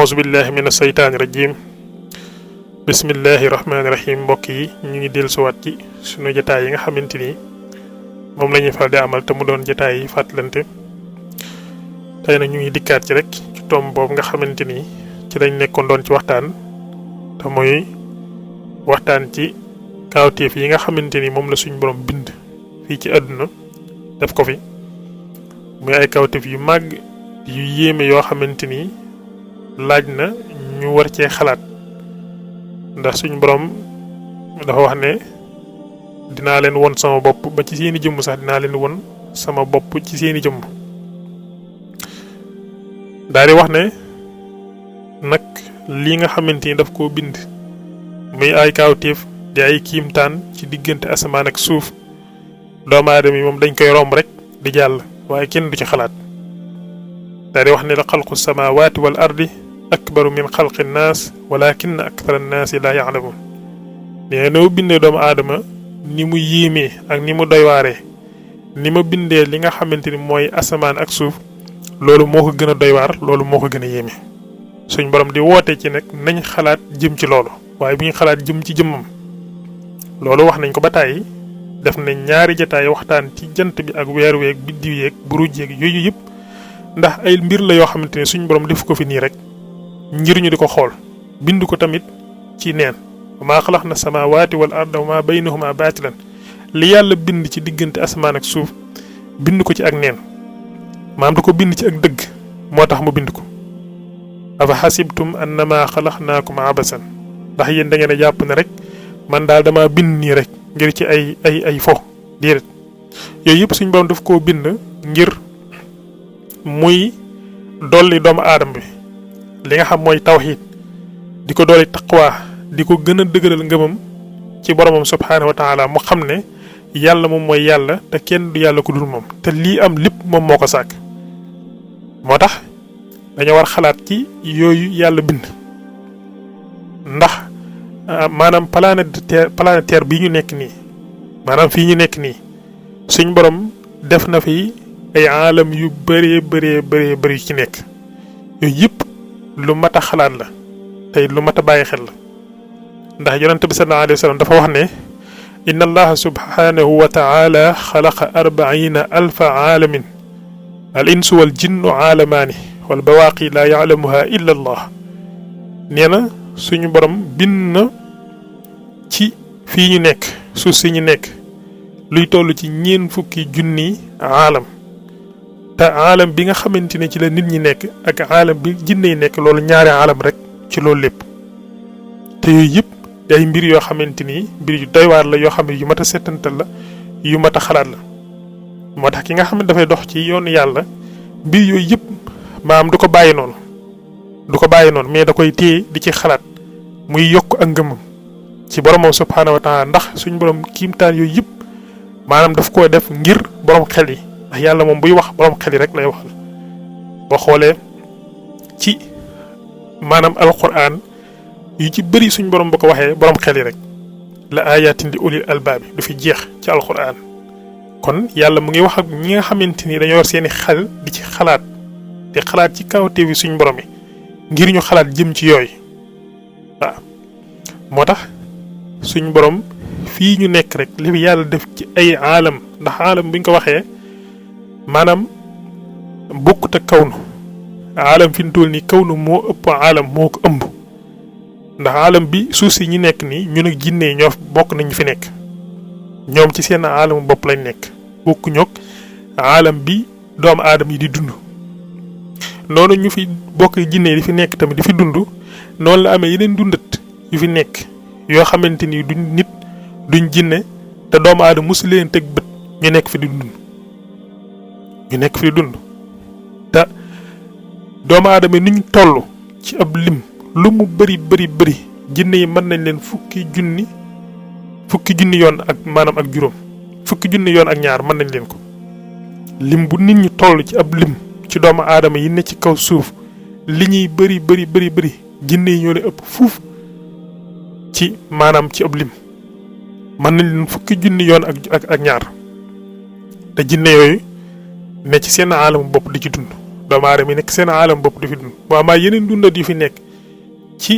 أعوذ بالله من الشيطان الرجيم بسم الله الرحمن الرحيم mbokk yi ñu ngi dellusiwaat ci sunu jotaay yi nga xamante ni moom la ñuy faral di amal te mu doon jotaay yi fàttalante tey nag ñu ngi dikkaat ci rek ci tomb boobu nga xamante ni ci lañ nekkoon doon ci waxtaan te mooy waxtaan ci kaawteef yi nga xamante ni moom la suñu borom bind fii ci àdduna def ko fi muy ay kaawteef yu màgg yu yéeme yoo xamante ni laaj na ñu war cee xalaat ndax suñu borom dafa wax ne dinaa leen won sama bopp ba ci seeni jëmm sax dinaa leen won sama bopp ci seeni jëmm daal di wax ne nag lii nga xamante ni daf koo bind muy ay kaawteef di ay kiimtaan ci diggante asamaan ak suuf doomu aadama yi moom dañ koy romb rek di jàll waaye kenn du ci xalaat daal di wax ne la xalqu samaawaati wal ardi akbaru min xalqi naas walakin akthara naasi laa ya'lamuun nee na bindee doomu aadama ni mu yéemee ak ni mu doy waaree ni ma bindee li nga xamante ni mooy asamaan ak suuf loolu moo ko gën a doy waar loolu moo ko gën a yéeme suñ borom di woote ci nag nañ xalaat jëm ci loolu waaye bu ñu xalaat jëm ci jëmmam loolu wax nañ ko ba tàyyi def nañ ñaari jotaay waxtaan ci jant bi ak weer weeg biddiw yeeg buruj yeeg yooyu yëpp ndax ay mbir la yoo xamante ne suñ borom def ko fi nii rek ngir ñu di ko xool bind ko tamit ci neen maa xalaqna samaawaati wal arda wa maa baynahuma baatilan li yàlla bind ci diggante asamaan ak suuf bind ko ci ak neen maam da ko bind ci ak dëgg moo tax mu bind ko afa xasibtum annama xalaqnaakum abasan ndax yéen da ngeen a jàpp ne rek man daal dama bind nii rek ngir ci ay fo déedéet yooyu yëpp suñ borom daf koo bind ngir muy dolli doomu aadama bi li nga xam mooy tawxiid di ko dolli taqwa di ko gën a dëgëral ngëmam ci boromam subhaanahu wa taala mu xam ne yàlla moom mooy yàlla te kenn du yàlla ku dul moom te lii am lépp moom moo ko sàkk moo tax dañoo war xalaat ci yooyu yàlla bind ndax maanaam planétaire bii ñu nekk nii maanaam fii ñu nekk nii suñ borom def na fi ay aalam yu bëree ci nekk yooyu yëpp lu mat a xalaat la tey lu mat a bàyyi xel la ndax yonente bi sallallahu alayhi wa sallam dafa wax ne inna allaha subhanahu wa taala xalaqa 40,000 aalamin al insu wal jinnu aalamaani wal bawaaqi laa ya'lamuha illa allah nee na suñu borom bind na ci fii ñu nekk suuf si ñu nekk luy toll ci 40,000 aalam te aalam bi nga xamante ne ci la nit ñi nekk ak aalam bi jinne yi nekk loolu ñaari aalam rek ci loolu lépp te yooyu yëpp day mbir yoo xamante ni mbir yu doy waar la yoo xam ne yu mat a settantal la yu mat a xalaat la moo tax ki nga xam ne dafay dox ci yoonu yàlla mbir yooyu yëpp maam du ko bàyyi noonu mais da koy téye di ci xalaat muy yokk ak ngëmam ci boromam subhaanahu wa taala ndax suñ borom kiimtaan yooyu yëpp maanaam daf koo def ngir borom xel yi ndax yàlla moom buy wax borom xel yi rek lay waxal boo xoolee ci maanaam alquran yu ci bëri suñ borom ba ko waxee borom xel yi rek la ayatin li ulil albaabi du fi jeex ci alquran kon yàlla mu ngi wax ak ñi nga xamante ni dañoo yor seeni xel di ci xalaat te xalaat ci kawteef yi suñ borom yi ngir ñu xalaat jëm ci yooyu waaw moo tax suñ borom fii ñu nekk rek li yàlla def ci ay aalam ndax aalam buñ ko waxee maanaam bokkut ak kawnu aalam fi mu toll nii kawnu moo ëpp aalam moo ko ëmb ndax aalam bi suuf si ñi nekk nii ñun ak jinne yi ñoo bokk nañ ñu fi nekk ñoom ci seen aalamu bopp lañ nekk bokkuñu ak aalam bi doomu aadama yi di dund noonu ñu fi bokk jinne yi di fi nekk tamit di fi dund noonu la amee yeneen dundat yu fi nekk yoo xamante ni duñ nit duñ jinne te doomu aadama mosu leen teg bët ñu nekk fi di dund te doomu aadama ni ñu toll ci ab lim lu mu bëri jinne yi mën nañ leen fukki junni yoon ak maanaam ak juróom fukki junni yoon ak ñaar mën nañ leen ko lim bu nit ñi toll ci ab lim ci doomu aadama yi ne ci kaw suuf li ñuy bëri jinne yi ñoo leen ëpp fuuf ci maanaam ci ab lim mën nañ leen fukki junni yoon ak ñaar te jinne yooyu ne ci seen aalamu bopp di ci dund doomu aadama yi nekk seen aalam bopp di fi dund waaw maa yeneen dundat yu fi nekk ci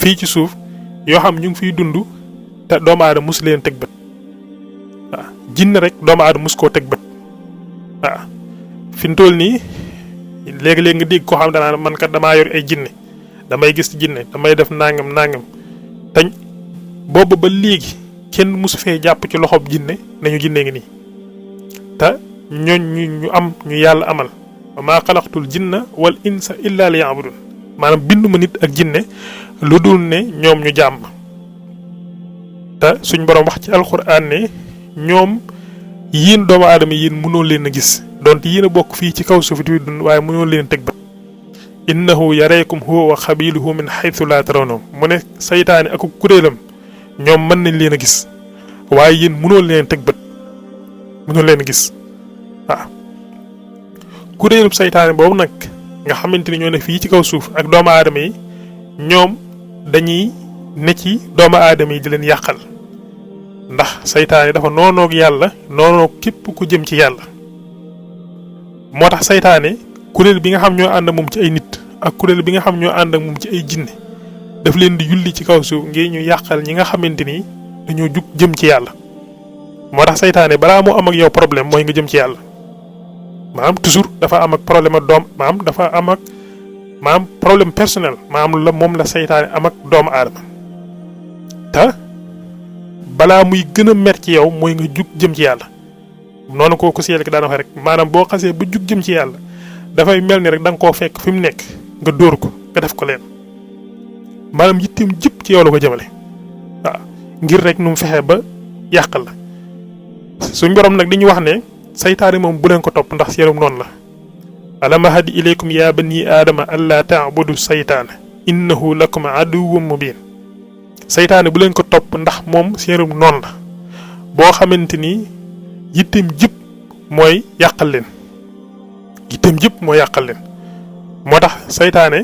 fii ci suuf yoo xam ñu ngi fiy dund te doomu aadama mus leen teg bët waaw jinne rek doomu aadama mus koo teg bët waaw fi mu toll nii léegi-léegi nga dégg koo xam danaa man kat damaa yor ay jinne damay gis jinne damay def nangam tañ boobu ba léegi kenn musu fee jàpp ci loxob jinne nañu jinne ngi nii te ñooñ ñu am ñu yàlla amal wa maa xalaqtul jinna wal insa illa liya'budun maanaam binduma nit ak jinne lu dul ne ñoom ñu jàmm te suñ borom wax ci alxuraan ne ñoom yéen doomu aadama yéen mënoo leen a gis donte yéen a bokk fii ci kaw suuf di dund waaye mënoo leen teg bët innahu yareekum huwa wa xabiluhu min xaytu laa tarawnahum mu ne saytaane ak kuréelam ñoom mën nañ leen a gis waaye yéen mënoo leen teg bët mënoo leen a gis waaw kuréelub saytaane boobu nag nga xamante ni ñoo ne fii ci kaw suuf ak doomu aadama yi ñoom dañuy ne ci doomu aadama yi di leen yàqal ndax saytaane dafa noonoog yàlla noonoog képp ku jëm ci yàlla moo tax saytaane kuréel bi nga xam ñoo ànd ak moom ci ay nit ak kuréel bi nga xam ñoo ànd ak moom ci ay jinne daf leen di yulli ci kaw suuf ngir ñu yàqal ñi nga xamante ni dañoo jug jëm ci yàlla moo tax saytaane balaa moo am ak yow problème mooy nga jëm ci yàlla maanaam toujours dafa am ak problème ak doom maanaam dafa am ak maanaam problème personnel maanaam la moom la saytaane am ak doomu aadama te balaa muy gën a mer ci yow mooy nga jug jëm ci yàlla noonu ko si yàlla daan waxee rek maanaam boo xasee ba jug jëm ci yàlla dafay mel ni rek da nga koo fekk fi mu nekk nga dóor ko nga def ko leen maanaam yitteem jëpp ci yow la ko jëmale waaw ngir rek nu mu fexee ba yàqal la suñ borom nag di ñu wax ne saytaane moom bu leen ko topp ndax seenum noonu la alam ahad ilaykum ya bani aadama allaa ta'budu saytaana innahu lakum aduwwun mubin saytaane bu leen ko topp ndax moom seenum noonu la boo xamante ni yitteem jëpp mooy yàqal leen yitteem jëpp mooy yàqal leen moo tax saytaane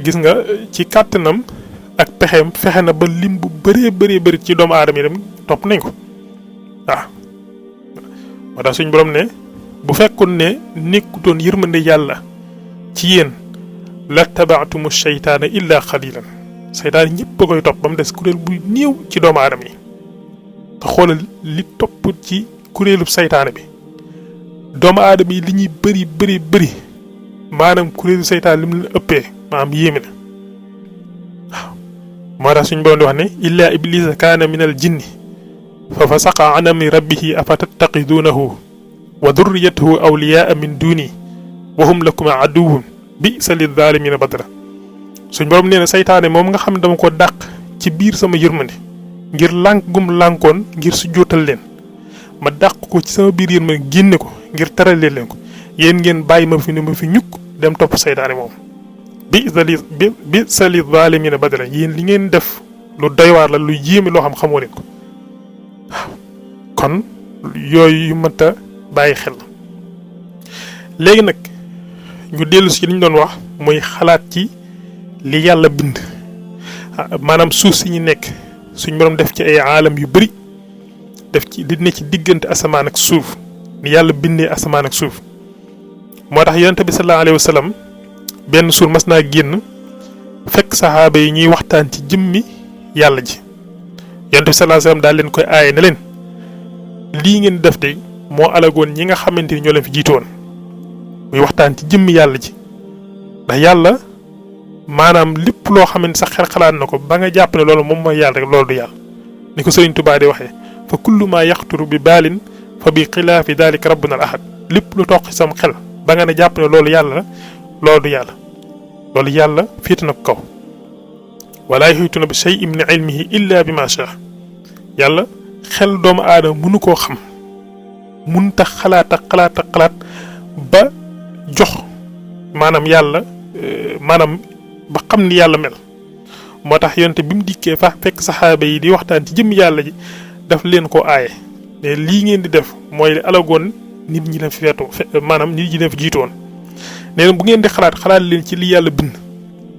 gis nga ci kàttanam ak pexeem fexe na ba lim bu bëree ci doomu aadama yi dem topp nañ ko waaw moo tax suñ borom ne bu fekkoon ne nekkutoon yërmande yàlla ci yéen la tabaatumu seytaana illa xalilan seytaan ñëpp a koy topp ba mu des kuréel bu néew ci doomu aadama yi te xoolal li topp ci kuréelub seytaane bi doomu aadama yi li ñuy bëri maanaam kuréelu seytaan li mu leen ëppee maanaam yéeme na waaw moo tax suñ borom di wax ne illa iblisa kaana min al jinni fa fasaqa an amri rabbihi afa tattaqiduunahu wa durriyatahu awliyaa min duni wa hum lakum aduwwun bi'sa lidh-dhaalimiina badala suñ borom nee na saytaane moom nga xam ne dama ko dàq ci biir sama yërmande ngir lànk gum lànkoon ngir su jootal leen ma dàq ko ci sama biir yërmande génne ko ngir teralee leen ko yéen ngeen bàyyi ma fi ne ma fi ñukk dem topp saytaane moom bi'sa lidh-dhaalimiina badala yéen li ngeen def lu doy waar la lu yéeme loo xam xamoo leen ko waaw kon yooyu yu mat a bàyyi xel léegi nag ñu dellu si li ñu doon wax muy xalaat ci li yàlla bind maanaam suuf si ñu nekk suñ borom def ci ay aalam yu bari def ci li ne ci diggante asamaan ak suuf ni yàlla bindee asamaan ak suuf moo tax yonent bi sallallahu alayhi wa sallam benn suur mas naa génn fekk saxaaba yi ñuy waxtaan ci jëmmi yàlla ji yonent bi sallallahu alayhi wa sallam daal leen koy aaye ne leen lii ngeen def de moo alagoon ñi nga xamante ni ñoo leen fi jiitoon muy waxtaan ci jëmmi yàlla ji ndax yàlla maanaam lépp loo xamante sax xel xalaat na ko ba nga jàpp ne loolu moom mooy yàlla rek loolu du yàlla ni ko Sëriñ Tuubaa di waxee fa kullu ma yaxturu bi baalin fa bi xilaafi daalika rabbuna al ahad lépp lu toq ci sam xel ba nga ne jàpp ne loolu yàlla la loolu du yàlla loolu yàlla féete na ko kaw wala yuhiituuna bi shay'in min ilmihi illa bi ma shaa yàlla xel doomu aadama mënu koo xam mun tax xalaat ba jox maanaam yàlla maanaam ba xam ni yàlla mel moo tax yonte bi mu dikkee fa fekk saxaaba yi di waxtaan ci jëm yàlla ji daf leen ko aaye ne lii ngeen di def mooy alagoon nit ñi leen fi feetu maanaam nit ñi leen fi jiitoon nee na bu ngeen di xalaat leen ci li yàlla bind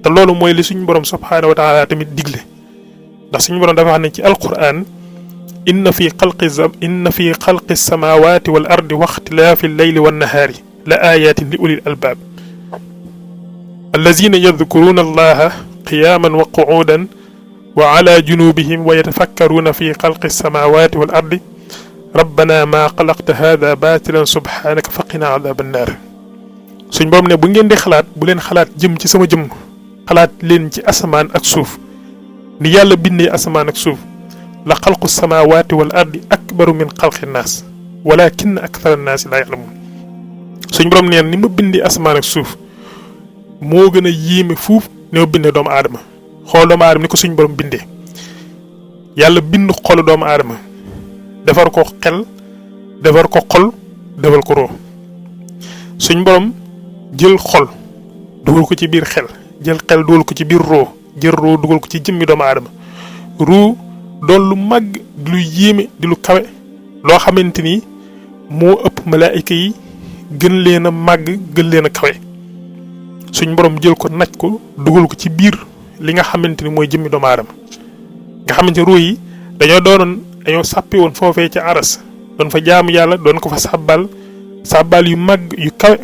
te loolu mooy li suñu borom subhaanahu wa taala tamit digle ndax suñu borom dafa wax ne ci alquran inna fi xalqi samawati wal ardi wa ixtilaafi leyli wan nahaari la ayatin li ulil albab allazina yadhkuruna allaha qiyaman wa qu'udan wa ala junubihim wa yatafakkaruna fi khalqi as-samawati wal ardi rabbana ma khalaqta hadha batilan subhanaka faqina adhaban nar suñ borom ne bu ngeen di xalaat bu leen xalaat jëm ci sama jëm xalaat leen ci asamaan ak suuf ni yàlla bindee asamaan ak suuf la xalqu samawati wal ardi akbaru min xalqi naas walakin akthara naasi la ya'lamun suñ borom neen ni ma bindee asamaan ak suuf moo gën a yéeme fuuf ni ma bindee doomu aadama xool doomu aadama ni ko suñ borom bindee yàlla bind xolu doomu aadama defar ko xel defar ko xol defal ko roo suñ borom jël xol dugal ko ci biir xel jël xel dugal ko ci biir roo jël roo dugal ko ci jëmmi doomu aadama ruu doon lu màgg di lu yéeme di lu kawe loo xamante ni moo ëpp malaayika yi gën leen a màgg gën leen a kawe suñ borom jël ko naj ko dugal ko ci biir li nga xamante ni mooy jëmmi doomu aadama nga xamante ruu yi dañoo sàppi woon foofee ca aras doon fa jaamu yàlla doon ko fa sàbbal yu màgg yu kawe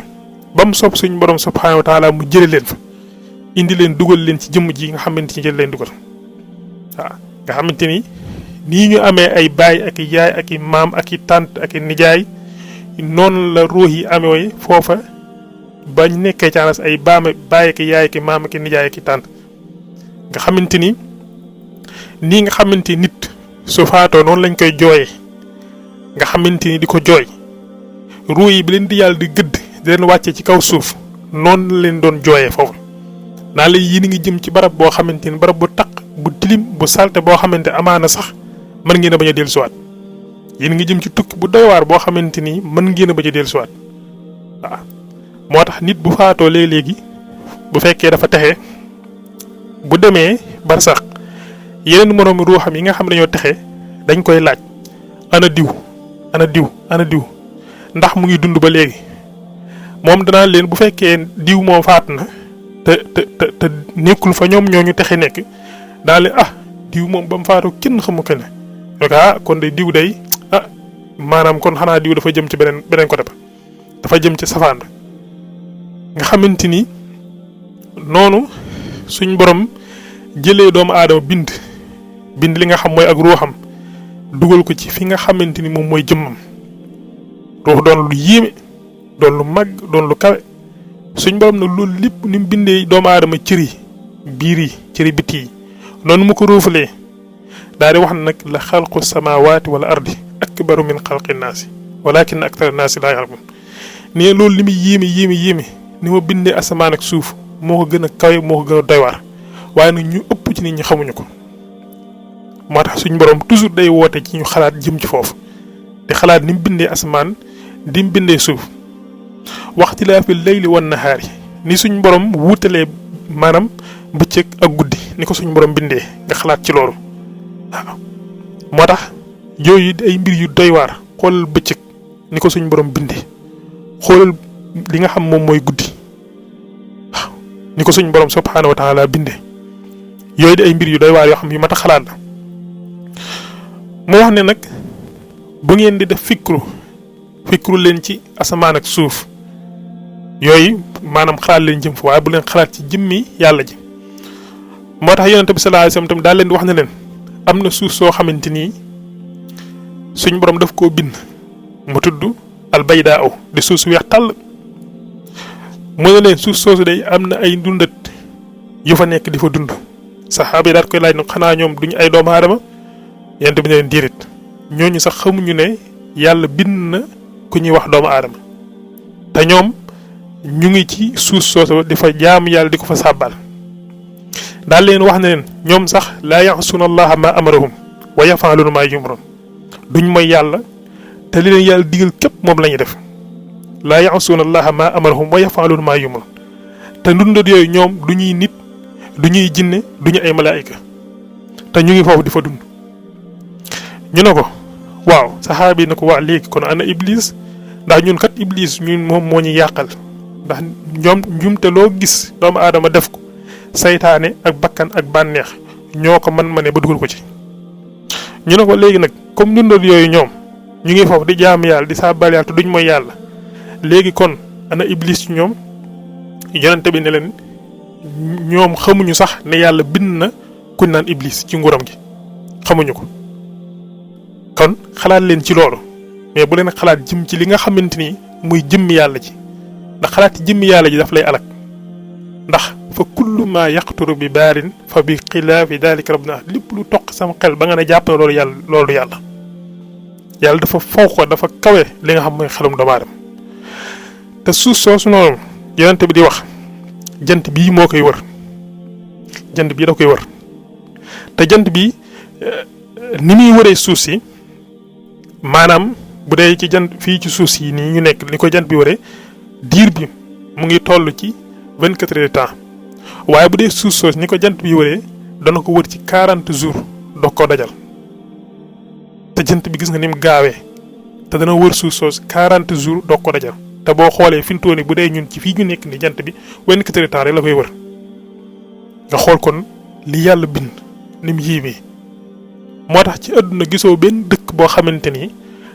ba mu sopp suñ borom subhaanahu wa taala mu jële leen fa indi leen dugal leen ci jëmm ji nga xamante ni jël leen dugal waaw nga xamante ni nii ñu amee ay baay ak i yaay ak i maam ak i tànt ak i nijaay noonu la ruux yi amee foofa bañ nekkee ci anas ay baay ak i yaay ak i maam ak i nijaay ak i tànt nga xamante ni nii nga xamante nit su faatoo noonu lañ koy jooyee nga xamante ni di ko jooy ruux yi bi leen di yàlla di gëdd di leen wàccee ci kaw suuf noonu la leen doon jooyee foofu naa la yéen a ngi jëm ci barab boo xamante ni barab bu taq bu tilim bu salte boo xamante amaana sax mën ngeen a bañ a dellusiwaat yéen a ngi jëm ci tukki bu doy waar boo xamante ni mën ngeen a bañ a dellusiwaat waaw moo tax nit bu faatoo léegi bu fekkee dafa texe bu demee barsax yeneen moroomi ruuxam yi nga xam ne dañoo texe dañ koy laaj ana diw ana diw ana diw ndax mu ngi dund ba léegi moom danaa leen bu fekkee diw moom faat na te nekkul fa ñoom ñoo ñu texe nekk daa leen diw moom ba mu faatu kenn xamu ko ne donc kon de diw day maanaam kon xanaa diw dafa jëm ci beneen côté ba dafa jëm ci safaan ba nga xamante ni noonu suñ borom jëlee doomu aadama bind li nga xam mooy ak ruuxam dugal ko ci fi nga xamante ni moom mooy jëmmam ruux doon lu yéeme doon lu mag doon lu kawe suñ borom nag loolu lépp ni mu bindee doomu aadama cëri biir yi cëri biti yi noonu mu ko ruufalee daal di wax ne nag la xalqu samawati wala ardi akbaru min xalqi naasi walakin aktara naasi laa ya'lamun ne loolu li muy yéeme ni ma bindee asamaan ak suuf moo ko gën a kawe moo ko gën a doy waar waaye nag ñu ëpp ci nit ñi xamuñu ko moo tax suñ borom toujours day woote ci ñu xalaat jëm ci foofu di xalaat ni mu bindee asamaan di mu bindee suuf waxtilaafi layli wan nahaari ni suñ borom wuutalee maanaam bëccëg ak guddi ni ko suñ borom bindee nga xalaat ci loolu waaw moo tax yooyu ay mbir yu doy waar xoolal bëccëg ni ko suñ borom bindee xoolal li nga xam moom mooy guddi waaw ni ko suñ borom subhaanahu wa taala bindee yooyu di ay mbir yu doy waar yoo xam yu mat a xalaat la moo wax ne nag bu ngeen di def fikru leen ci asamaan ak suuf yooyu maanaam xalaat leen jëm fa waaye bu leen xalaat ci jëmmi yàlla ji moo tax yonent bi sallallahu alayhi wasallam tamit daal leen di wax ne leen am na suuf soo xamante ni suñ borom daf koo bind mu tudd albaydaa di suuf su weex tàll mu ne leen suuf soosu day am na ay dundat yu fa nekk di fa dund saxaaba yi daal koy laaj nag xanaa ñoom duñu ay doomu aadama yonent bi ne leen déedéet ñooñu sax xamuñu ne yàlla bind na ku ñuy wax doomu aadama te ñoom ñu ngi ci suuf soosu di fa jaamu yàlla di ko fa sàbbal daal leen wax ne leen ñoom sax laa ya'suuna allaha ma amarahum wa yaf'aluuna ma yu'maruun duñ mooy yàlla te li leen yàlla digal képp moom la ñuy def laa ya'suuna allaha ma amarahum wa yaf'aluuna ma yu'maruun te ndundat yooyu ñoom du ñuy nit du ñuy jinne du ñu ay malaayika te ñu ngi foofu di fa dund ñu ne ko waaw saxaabi na ko waa léegi kon ana iblis ndax ñun kat iblis ñun moom moo ñu yàqal ndax ñoom njumte loo gis doomu aadama def ko saytaane ak bakkan ak bànneex ñoo ko man ma ne ba dugal ko ci ñu ne ko léegi nag comme ndundat yooyu ñoom ñu ngi foofu di jaam yàlla di saabal yàlla te duñ mooy yàlla léegi kon ana iblis ci ñoom yonente bi ne leen ñoom xamuñu sax ne yàlla bind na kuñ naan iblis ci nguuram gi xamuñu ko kon xalaat leen ci loolu mais bu leen xalaat jëm ci li nga xamante ni muy jëmmi yàlla ji ndax xalaat ci jëmmi yàlla ji daf lay alak ndax fa kullu ma yaqturu bi baarin fa bi xilaafi dalika rabbuna lépp lu toq sama xel ba nga ne jàpp na loolu yàlla dafa faw ko dafa kawe li nga xam mooy xelum doomu aadama te suuf soosu noonu yonente bi di wax jant bii moo koy wër jant bii da koy wër te jant bi ni muy wëree suuf si maanaam bu dee ci jant fii ci suuf si nii ñu nekk ni ko jant bi wëree diir bi mu ngi toll ci 24 heures de temps waaye bu dee suuf soos ni ko jant bi wëree dana ko wër ci 40 jours doog koo dajal te jant bi gis nga ni mu gaawee te dana wër suuf soos 40 jours doog ko dajal te boo xoolee fi mu toll nii bu dee ñun ci fii ñu nekk ni jant bi 24 heures de temps rek la koy wër nga xool kon li yàlla bind ni mu yéemee moo tax ci àdduna gisoo benn dëkk boo xamante ni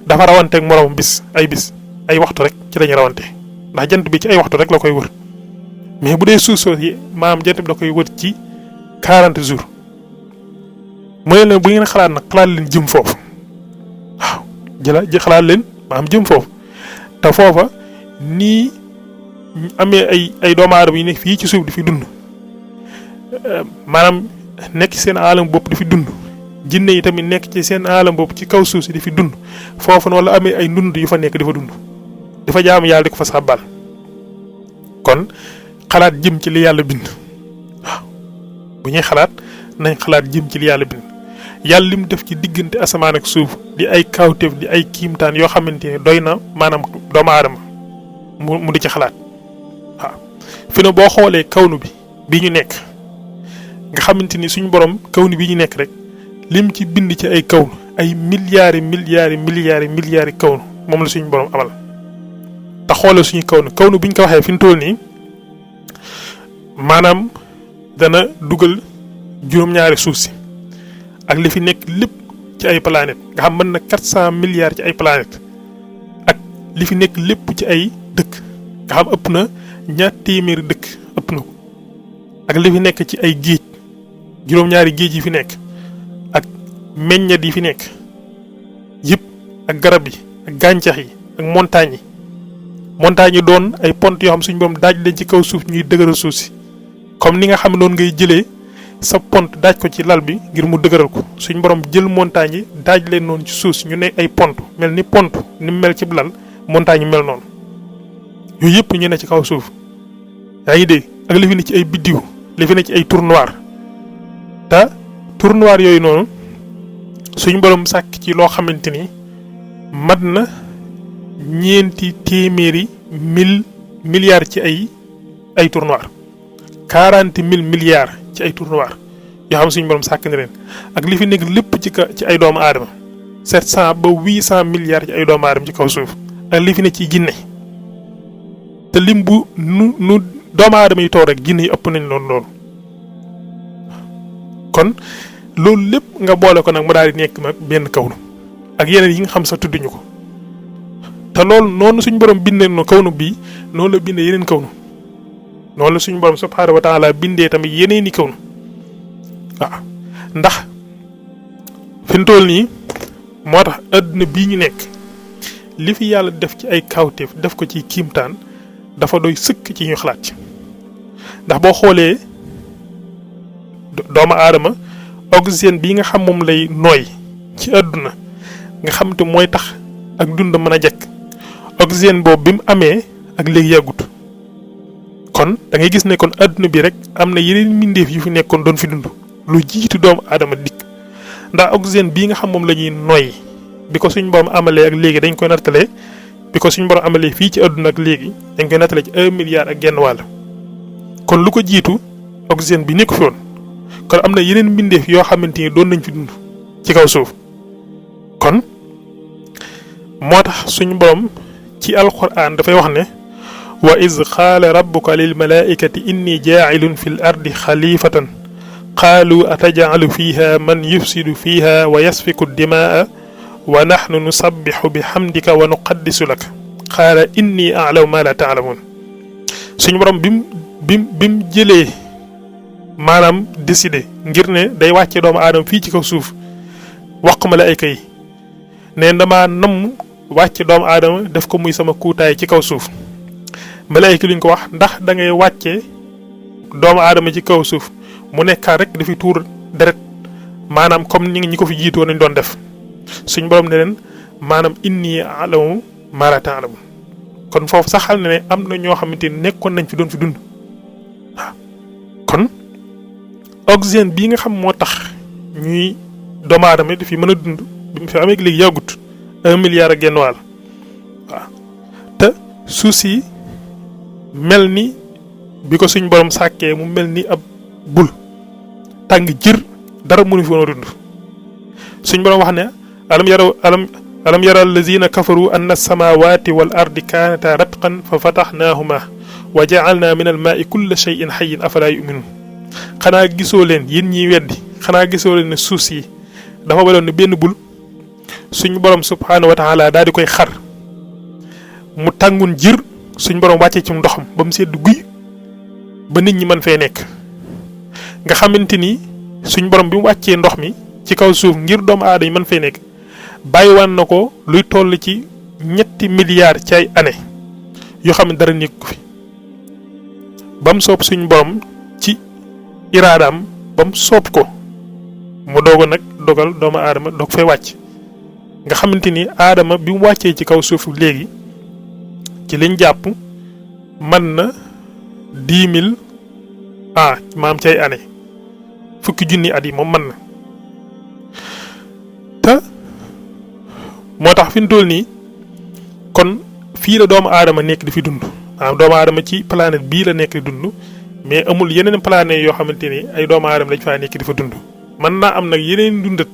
dafa rawanteeg moroom bis ay waxtu rek ci lañu rawante ndax jant bi ci ay waxtu rek la koy wër mais bu dee suuf soos yi maam jant bi da koy wër ci 40 jours mooy leen bu ngeen xalaat nag xalaat leen jëm foofu waaw xalaat leen maam jëm foofu te foofa nii amee ay doomu aadama yi nekk fii ci suuf di fi dund maanaam nekk ci seen aalam bopp di fi dund jinne yi tamit nekk ci seen aalam bopp ci kaw suuf si di fi dund foofu noonu la amee ay ndund yu fa nekk di fa dund di fa jaamu yàlla di ko fa sàbbal kon xalaat jëm ci li yàlla bind waaw bu ñuy xalaat nañ xalaat jëm ci li yàlla bind yàlla lim def ci diggante asamaan ak suuf di ay kawteef di ay kiimtaan yoo xamante ne doy na maanaam doomu aadama mu di ci xalaat waaw fi na boo xoolee kawnu bi ñu nekk nga xamante ni suñu borom kawnu bi ñu nekk rek lim ci bind ci ay kawnu ay milliards kawnu moom la suñu borom amal te xoolee suñu kawnu bi ñu ko waxee fi mu toll nii maanaam dana dugal juróom-ñaari suuf si ak li fi nekk lépp ci ay planètes nga xam mën na 400 milliards ci ay planètes ak li fi nekk lépp ci ay dëkk nga xam ëpp na 200 dëkk ëpp na ko ak li fi nekk ci ay géej juróom-ñaari géej yi fi nekk ak meññet yi fi nekk yëpp ak garab yi ak gàncax yi ak montagnes yi doon ay pont yoo xam suñu borom daaj leen ci kaw suuf ñuy dëgëral suuf si comme ni nga xam ne noonu ngay jëlee sa pont daaj ko ci lal bi ngir mu dëgëral ko suñu borom jël montagne yi daaj leen noonu ci suuf si ñu ne ay pont mel ni pont ni mu mel ci lal montagne yi mel noonu yooyu yëpp ñu ne ci kaw suuf yaa ngi dégg ak li fi ne ci ay biddiw li fi ne ci ay trou noir te trou noir yooyu noonu suñu borom sàkk ci loo xamante ni mat na ñeenti téeméeri milliards ci ay trou noir 40 000 milliards ci ay trou noir yoo xam suñu borom sàkk na leen ak li fi nekk lépp ci ay doomu aadama 700 ba 800 milliards ci ay doomu aadama ci kaw suuf ak li fi ne ci jinne te lim bu nu doomu aadama yi toog rek jinne yi ëpp nañ loolu kon loolu lépp nga boole ko nag mu daal di nekk nag benn kawnu ak yeneen yi nga xam sax tudduñu ko te loolu noonu suñu borom bindee no kawnu bii noonu la bindee yeneen kawnu noonu la suñu borom subhaanahu wa taala bindee tamit yeneeni kawnu waaw ndax fi mu toll nii moo tax àdduna bii ñu nekk li fi yàlla def ci ay kawteef def ko ci kiimtaan dafa doy sëkk ci ñu xalaat ci ndax boo xoolee doomu aadama oxygène bii nga xam moom lay nooy ci àdduna nga xam te mooy tax ak dund mën a jekk oxygène boobu bi mu amee ak léegi yàggut kon da ngay gis ne kon àdduna bi rek am na yeneen mbindeef yu fi nekkoon doon fi dund lu jiitu doomu aadama dikk ndax oxygène bii nga xam moom la ñuy noyyi bi ko suñ borom amalee ak léegi dañ koy nattalee bi ko suñ borom amalee fii ci àdduna ak léegi dañ koy nattalee ci 1 milliard ak genn wàll kon lu ko jiitu oxygène bi nekku fi woon kon am na yeneen mbindeef yoo xamante ni doon nañ fi dund ci kaw suuf kon moo tax suñu borom ci alquran dafay wax ne wa iz qaala rabbuka lil malaikati inni jaa'ilun fil ardi xalifatan qaalu ataj'alu fiha man yufsidu fiha wa yasfiku dimaa wa nahnu nusabbihu bihamdika wa nuqaddisu lak qaala inni a'lamu ma la ta'lamun suñu borom bim jëlee maanaam décidé ngir ne day wàcce doomu aadama fii ci kaw suuf wax malaayka yi ne dama namm wàcce doomu aadama def ko muy sama kuutaay ci kaw suuf malaayka luñ ko wax ndax da ngay wàcce doomu aadama ci kaw suuf mu nekkaat rek dafi tuur deret maanaam comme ñi ko fi jiitoo nañ doon def suñ borom ne leen maanaam inni a'lamu ma la ta'lamun kon foofu sax xal ne am na ñoo xamante ni nekkoon nañ fi doon fi dund waaw kon oxygène bii nga xam moo tax ñuy doomu aadama dafi mën a dund bi mu fi amee léegi yàggut 1 milliard ak genn wàll waaw te suuf si mel ni bi ko suñ borom sàkkee mu mel ni ab bul tàng jër dara mënu fi woon a dund suñ borom wax ne alam yara allazina kafaru anna as-samawati wal ardi kanata ratqan fa fatahnahuma wa ja'alna min al-ma'i kulla shay'in hayyin afala yu'minun xanaa gisoo leen yéen ñiy weddi xanaa gisoo leen ne suuf si dafa meloon ne benn bul suñu borom subhanahu wa ta'ala daal di koy xar mu tàngun jër suñu borom wàccee ci ndoxam ba mu sedd guy ba nit ñi mën fee nekk nga xamante ni suñu borom bi mu wàccee ndox mi ci kaw suuf ngir doomu aadama yi mën fee nekk bàyyiwaan na ko luy toll ci 3 milliards ci ay année yoo xam ne dara nekk ko fi ba mu soob suñu borom ci iraadaam ba mu soob ko mu doog nag dogal doomu aadama doog fay wàcc nga xamante ni aadama bi mu wàccee ci kaw suuf léegi ci liñ jàpp mën na 10 000 ans maam ci ay année fukki junni at yi moom mën na te moo tax fi mu toll nii kon fii la doomu aadama nekk di fi dund doomu aadama ci planète bii la nekk di dund mais amul yeneen planète yoo xamante ni ay doomu aadama lañ faa nekk di fa dund mën naa am nag yeneen dundat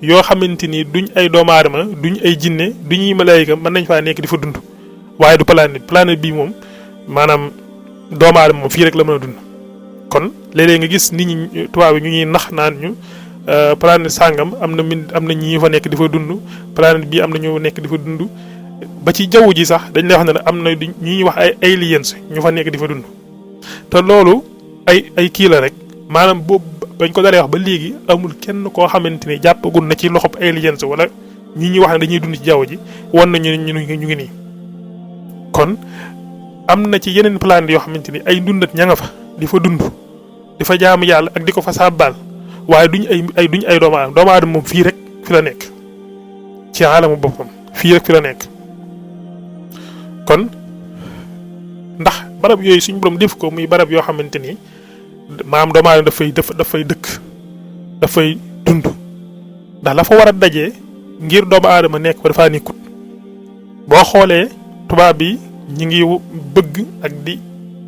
yoo xamante ni duñ ay doomu aadama duñ ay jinne duñuy malaayika mën nañ faa nekk di fa dund waaye du planète bii moom maanaam doomu aadama moom fii rek la mën a dund kon léeg-léeg nga gis nit ñi tubaab yi ñu ñuy nax naan ñu planète sàngam am na ñi fa nekk di fa dund planète bii am na ñu nekk di fa dund ba ci jaww ji sax dañ lay wax ne am na ñu ñuy wax ay aliens ñu fa nekk di fa dund te loolu ay kii la rek maanaam boobu bañ ko daree wax ba léegi amul kenn koo xamante ni jàppagul na ci loxob aliens wala ñi ñuy wax ne dañuy dund ci jaww ji wan nañu ñu ngi nii kon am na ci yeneen planète yoo xamante ni ay dundat ña nga fa di fa dund di fa jaamu yàlla ak di ko fa sàbbaal waaye duñ ay doomu aadama moom fii rek fi la nekk ci alamu boppam fii rek fi la nekk kon ndax barab yooyu suñu borom def ko muy barab yoo xamante ni maam doomu aadama dafay dëkk dafay dund ndax la fa war a dajee ngir doomu aadama nekk fa dafaa nekkut boo xoolee tubaab bi ñi ngi bëgg ak di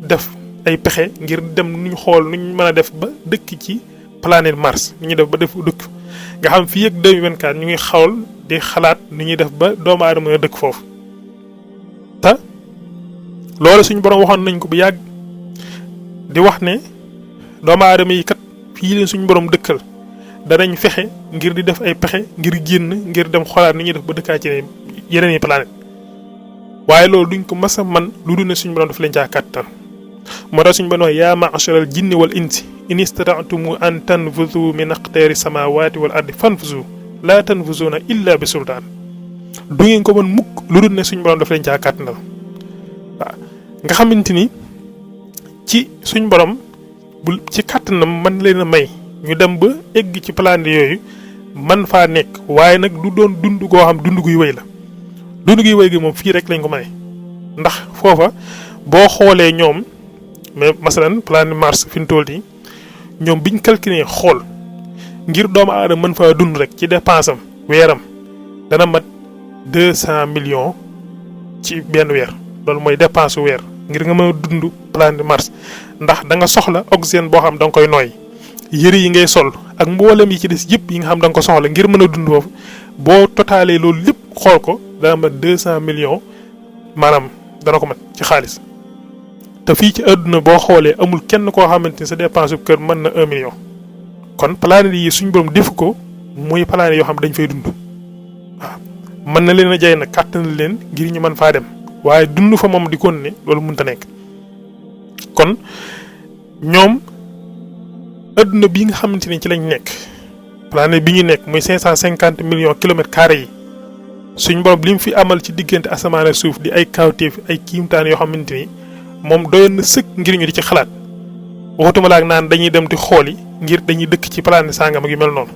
def ay pexe ngir dem nuñ xool nuñ mën a def ba dëkk ci planète Mars nu ñuy def ba def dëkk nga xam fii ak 2024 ñu ngi xawal di xalaat nu ñuy def ba doomu aadama mën a dëkk foofu te loolu suñu borom waxoon nañ ko bu yàgg di wax ne doomu aadama yi kat fii leen suñu borom dëkkal danañ fexe ngir di def ay pexe ngir génn ngir dem xoolaat ni ñuy def ba dëkkaa ci yeneen yi planète waaye loolu duñ ko mas a man lu dul ne suñu borom daf leen caa kàttan moo tax suñu borom wax yaa ma'sharal jinni wal insi in istata'tum an tanfuzu min aqtaari samawati wal ardi fanfuzu laa tanfuzuna illa bi sultaan du ngeen ko mën mukk lu dul ne suñu borom daf leen caa kàttanal waaw nga xamante ni ci suñu borom bu ci kàttanam man leen a may ñu dem ba egg ci planète yooyu man faa nekk waaye nag du doon dund goo xam dund guy wéy la dund guy wéy gi moom fii rek lañ ko may ndax foofa boo xoolee ñoom mais masalan planète Mars fi mu toll nii ñoom biñ calculé xool ngir doomu aadama mën faa dund rek ci dépense am weeram dana mat 200 millions ci benn weer loolu mooy dépense weer ngir nga mën a dund planète Mars ndax da nga soxla oxygène boo xam da nga koy nooy yëre yi ngay sol ak mboolem yi ci des yëpp yi nga xam da nga ko soxla ngir mën a dund foofu boo totalee loolu lépp xool ko dana mat 200 millions maanaam dana ko mat ci xaalis te fii ci àdduna boo xoolee amul kenn koo xamante ni sa dépense bu kër mën na 1 million kon planète yi suñu borom def ko muy planète yoo xam dañ fay dund waaw mën na leen a jay nag kàttan leen ngir ñu mën faa dem waaye dund fa moom di kon ne loolu mënta nekk. kon ñoom adduna bi nga xamante ni ci lañ nekk planète bi ñu nekk muy 550 millions kilomètres carrés yi suñ borom li mu fi amal ci diggante asamaan ak suuf di ay kawteef ay kiimtaan yoo xamante ni moom doyoon na sëkk ngir ñu di ci xalaat waxutuma la ak naan dañuy dem di xooli ngir dañuy dëkk ci planète sangam ak yu mel noonu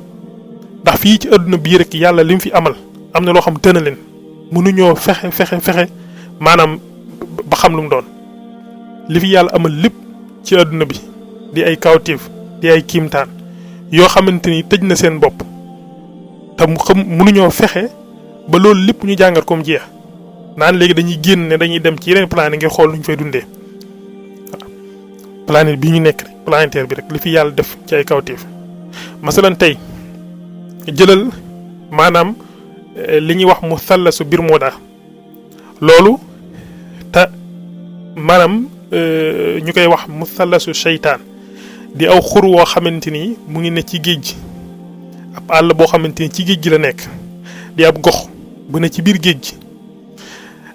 ndax fii ci adduna bii rek yàlla li mu fi amal am na loo xam tëna leen mënuñoo fexe maanaam ba xam lu mu doon li fi yàlla amal lépp ci adduna bi di ay kawteef di ay kiimtaan yoo xamante ni tëj na seen bopp te mu xam mënuñoo fexe ba loolu lépp ñu jàngat comme jeex naan léegi dañuy génn ne dañuy dem ci yeneen planète ngir xool nu ñu fay dundee waaw planète bi ñu nekk rek planétaire bi rek li fi yàlla def ci ay kawteef masalan tey jëlal maanaam li ñuy wax mu sallasu Bermuda loolu te maanaam ñu koy wax mu sallasu seytaan di aw xur woo xamante ni mu ngi ne ci géej gi ab àll boo xamante ni ci géej gi la nekk di ab gox bu ne ci biir géej gi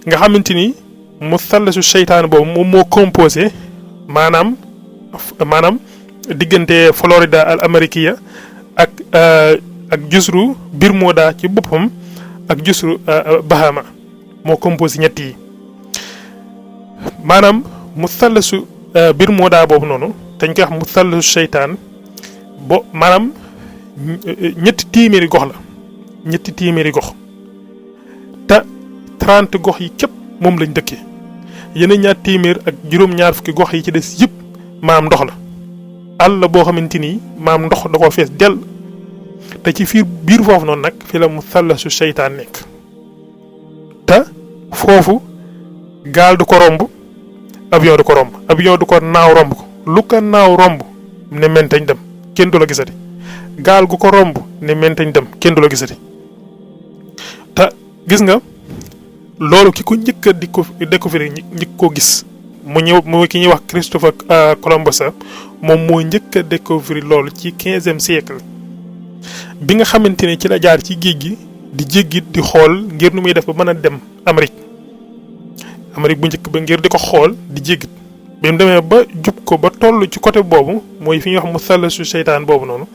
nga xamante ni mu sallasu seytaan boobu moom moo composé maanaam diggante Florida al Amérique ak jusru Bermuda ci boppam ak jusru Bahama moo composé ñett yi maanaam mu sallasu Bermuda boobu noonu dañ koy wax mu sallasu seytaan bo maanaam ñetti téeméeri gox la ñetti téeméeri gox te 30 gox yi képp moom lañ dëkkee yeneen ñaar téeméer ak juróom-ñaar fukki gox yi ci des yëpp maam ndox la àll boo xamante ni maam ndox da koo fees dell te ci biir foofu noonu nag fi la mu sallasu seytaan nekk te foofu gaal du ko romb avion du ko romb avion du ko naaw romb ko lu ko naaw romb ne mentañ dem kenn du la gisati gaal gu ko romb ne mentañ dem kenn du la gisati te gis nga loolu ki ko njëkk a di ko découvrir njëkk koo gis mu ki ñuy wax Christopher Columbus moom moo njëkk a découvrir loolu ci 15e siècle bi nga xamante ne ci la jaar ci géej gi di jéggi di xool ngir nu muy def ba mën a dem Amérique bu njëkk ba ngir di ko xool di jéggit bi mu demee ba jub ko ba toll ci côté boobu mooy fi ñuy wax mu sallasu seytaan boobu noonu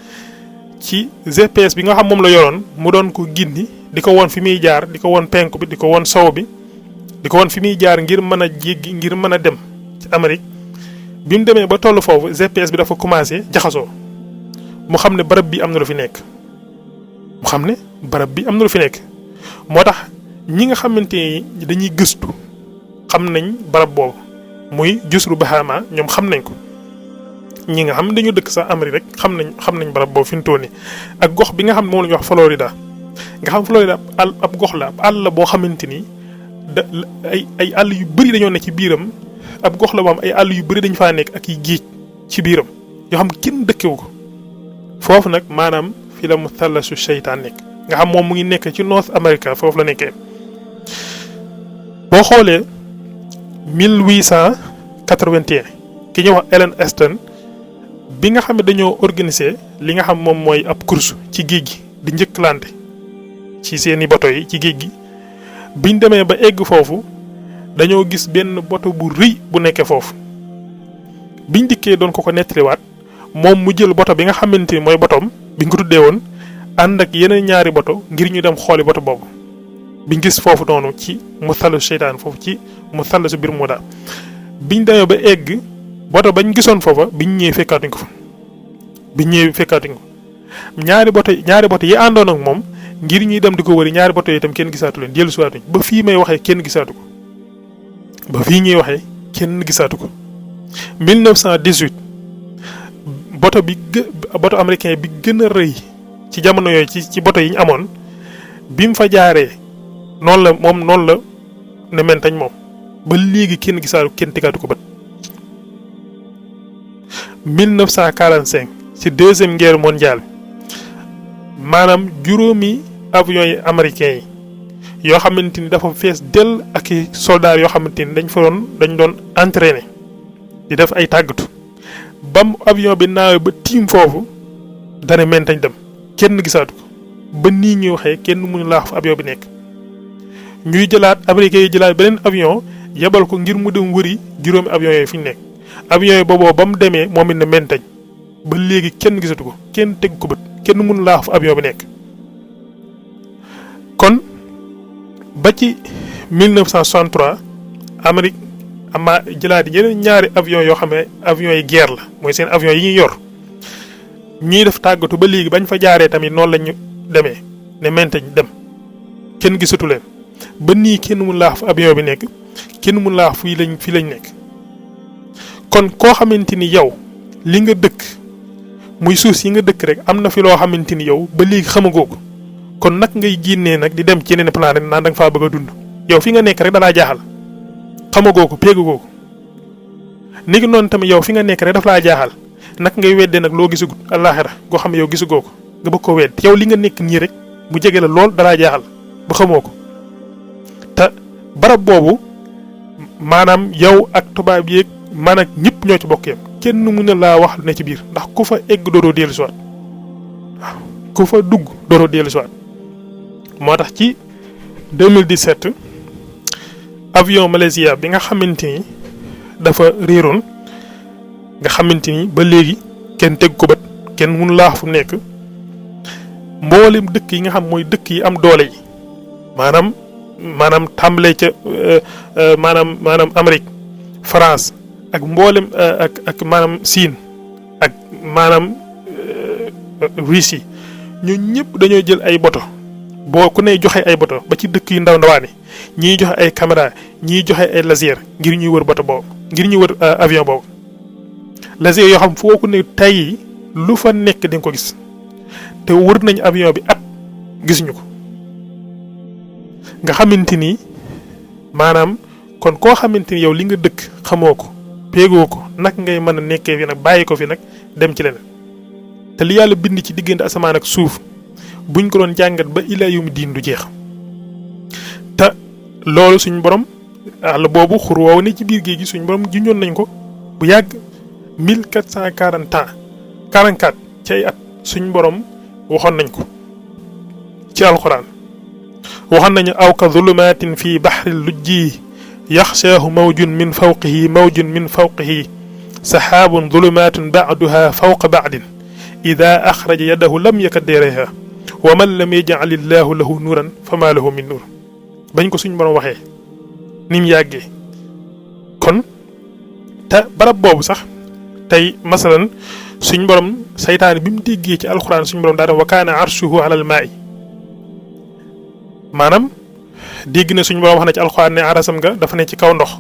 ci GPS bi nga xam moom la yoroon mu doon ko gindi di ko won fi muy jaar di ko won penku bi di ko won sow bi di ko won fi muy jaar ngir mën a jéggi ngir mën a dem ci Amérique bi mu demee ba toll foofu GPS bi dafa commencé jaxasoo mu xam ne barab bi am na lu fi nekk moo tax ñi nga xamante ni dañuy gëstu xam nañ barab boobu muy jusru Bahama ñoom xam nañ ko ñi nga xam dañu dëkk sax Amérique rek xam nañ barab boobu fi mu toll nii ak gox bi nga xam moom la ñuy wax Florida nga xam Florida ab gox la ab àll boo xamante ni ay àll yu bëri dañoo ne ci biiram ab gox la boo xam ay àll yu bëri dañu faa nekk ak i géej ci biiram yoo xam kenn dëkkewu ko foofu nag maanaam fi la mu sallasu seytaan nekk nga xam moom mu ngi nekk ci North America foofu la nekkee boo xoolee 1881 ki ñuy wax Ellen Eston bi nga xam ne dañoo organiser li nga xam moom mooy ab course ci géej gi di njëkkalante ci seeni bato yi ci géej gi biñ demee ba egg foofu dañoo gis benn bato bu rëy bu nekkee foofu biñ dikkee doon ko nettaliwaat moom mu jël bato bi nga xamante ni mooy batom biñ ko tuddee woon ànd ak yeneen ñaari bato ngir ñu dem xooli bato boobu biñ gis foofu noonu ci mu sallasu seytaan foofu ci mu sallasu Bermuda biñ demee ba egg bato bañ gisoon foofa biñ ñëwee fekkaatuñ ko fa ñaari bato yi àndoon ak moom ngir ñuy dem di ko wëri ñaari bato yi itam kenn gisaatu leen dellu siwaatuñ ba fii may waxee kenn gisaatu ko ba fii ñuy waxee kenn gisaatu ko 1918 bato américain bi gën a rëy ci jamono yooyu ci bato yi ñu amoon bi mu fa jaaree noonu la ne mentañ moom ba léegi kenn gisaatu kenn tegaatu ko bët 1945 ci deuxième guerre mondiale maanaam juróomi avions yi américains yi yoo xamante ni dafa fees dell ak i soldats yoo xamante ni dañ doon entraîné di def ay tàggatu bam avion bi naawee ba tiim foofu dane mentañ dem kenn gisaatu ko ba nii ñuy waxee kenn mënu laa fa avion bi nekk ñuy jëlaat américains yi jëlaat beneen avion yebal ko ngir mu dem wëri juróomi avion yooyu fi ñu nekk avion yi booboo ba mu demee moom it ne mentañ ba léegi kenn gisatu ko kenn teg ko bët kenn mënu laa fu avion bi nekk. kon ba ci 1963 Amérique ama jëlaat yeneen ñaari avion yoo xam ne avion yi guerre la mooy seen avion yi ñuy yor ñuy def tàggatu ba léegi bañ fa jaaree tamit noonu lañ ñu demee ne mentañ dem kenn gisatu leen ba nii kenn mun laa fu avion bi nekk kenn mun laa fii lañ nekk. kon koo xamante ni yow li nga dëkk muy suuf si nga dëkk rek am na fi loo xamante ni yow ba léegi xamagoo ko kon nag ngay génnee nag di dem ci yeneen planète naan da nga faa bëgg a dund yow fi nga nekk rek dalaa jaaxal xamagoo ko péegagoo ko ni ki noonu tamit yow fi nga nekk rek daf laa jaaxal nag ngay weddee nag loo gisagut àllaaxira goo xam ne yow gisagoo ko nga bëgg ko wedd yow li nga nekk nii rek mu jege la lool dalaa jaaxal ba xamoo ko te barab boobu maanaam yow ak tubaab yeeg man ak ñëpp ñoo ci bokk yam kenn mën na laa wax ne ci biir ndax ku fa egg dooroo dellu si waat waaw ku fa dugg dooroo dellu si waat moo tax ci 2017 avion Malaysia bi nga xamante ni dafa réeroon nga xamante ni ba léegi kenn teg ko bët kenn mënu laa fu nekk mboolem dëkk yi nga xam mooy dëkk yi am doole yi maanaam tàmbalee ca maanaam Amérique France ak mboolem ak maanaam Siin ak maanaam Russie ñoo ñëpp dañoo jël ay boto boo ku ne joxe ay boto ba ci dëkk yu ndaw ndawaani ñii joxe ay caméra ñii joxe ay laser ngir ñuy wër boto boobu ngir ñuy wër avion boobu laser yoo xam foo ku ne tey lu fa nekk di nga ko gis te wër nañ avion bi at gisuñu ko nga xamante ni maanaam kon koo xamante ni yow li nga dëkk xamoo ko péegoo ko nag ngay mën a nekkee fi nag bàyyi ko fi nag dem ci leneen te li yàlla bind ci diggante asamaan ak suuf buñ ko doon jàngat ba ilaa yawmi diin du jeex te loolu suñ borom àll boobu xur woowu ne ci biir géej gi suñ borom junjoon nañ ko bu yàgg 1440 ans 44 ci ay at suñ borom waxoon nañ ko ci alxuraan waxoon nañu aw ka zulumatin fi baxri lujji yaxshaahu mawjun min fawqihi saxaabun zulumaatun ba'duha fawqa ba'din ida axraja yadahu lam yakad yarayha wa man lam yaj'al illaahu lahu nuuran fama lahu min nuur bañ ko suñ borom waxee ni mu yàggee kon te barab boobu sax tey masalan suñ borom saytaane bi mu déggee ci alxuraan suñ borom daa def wa kaana arshuhu alal maa'i maanaam dégg na suñ borom wax na ci alxuraan ne arasam nga dafa ne ci kaw ndox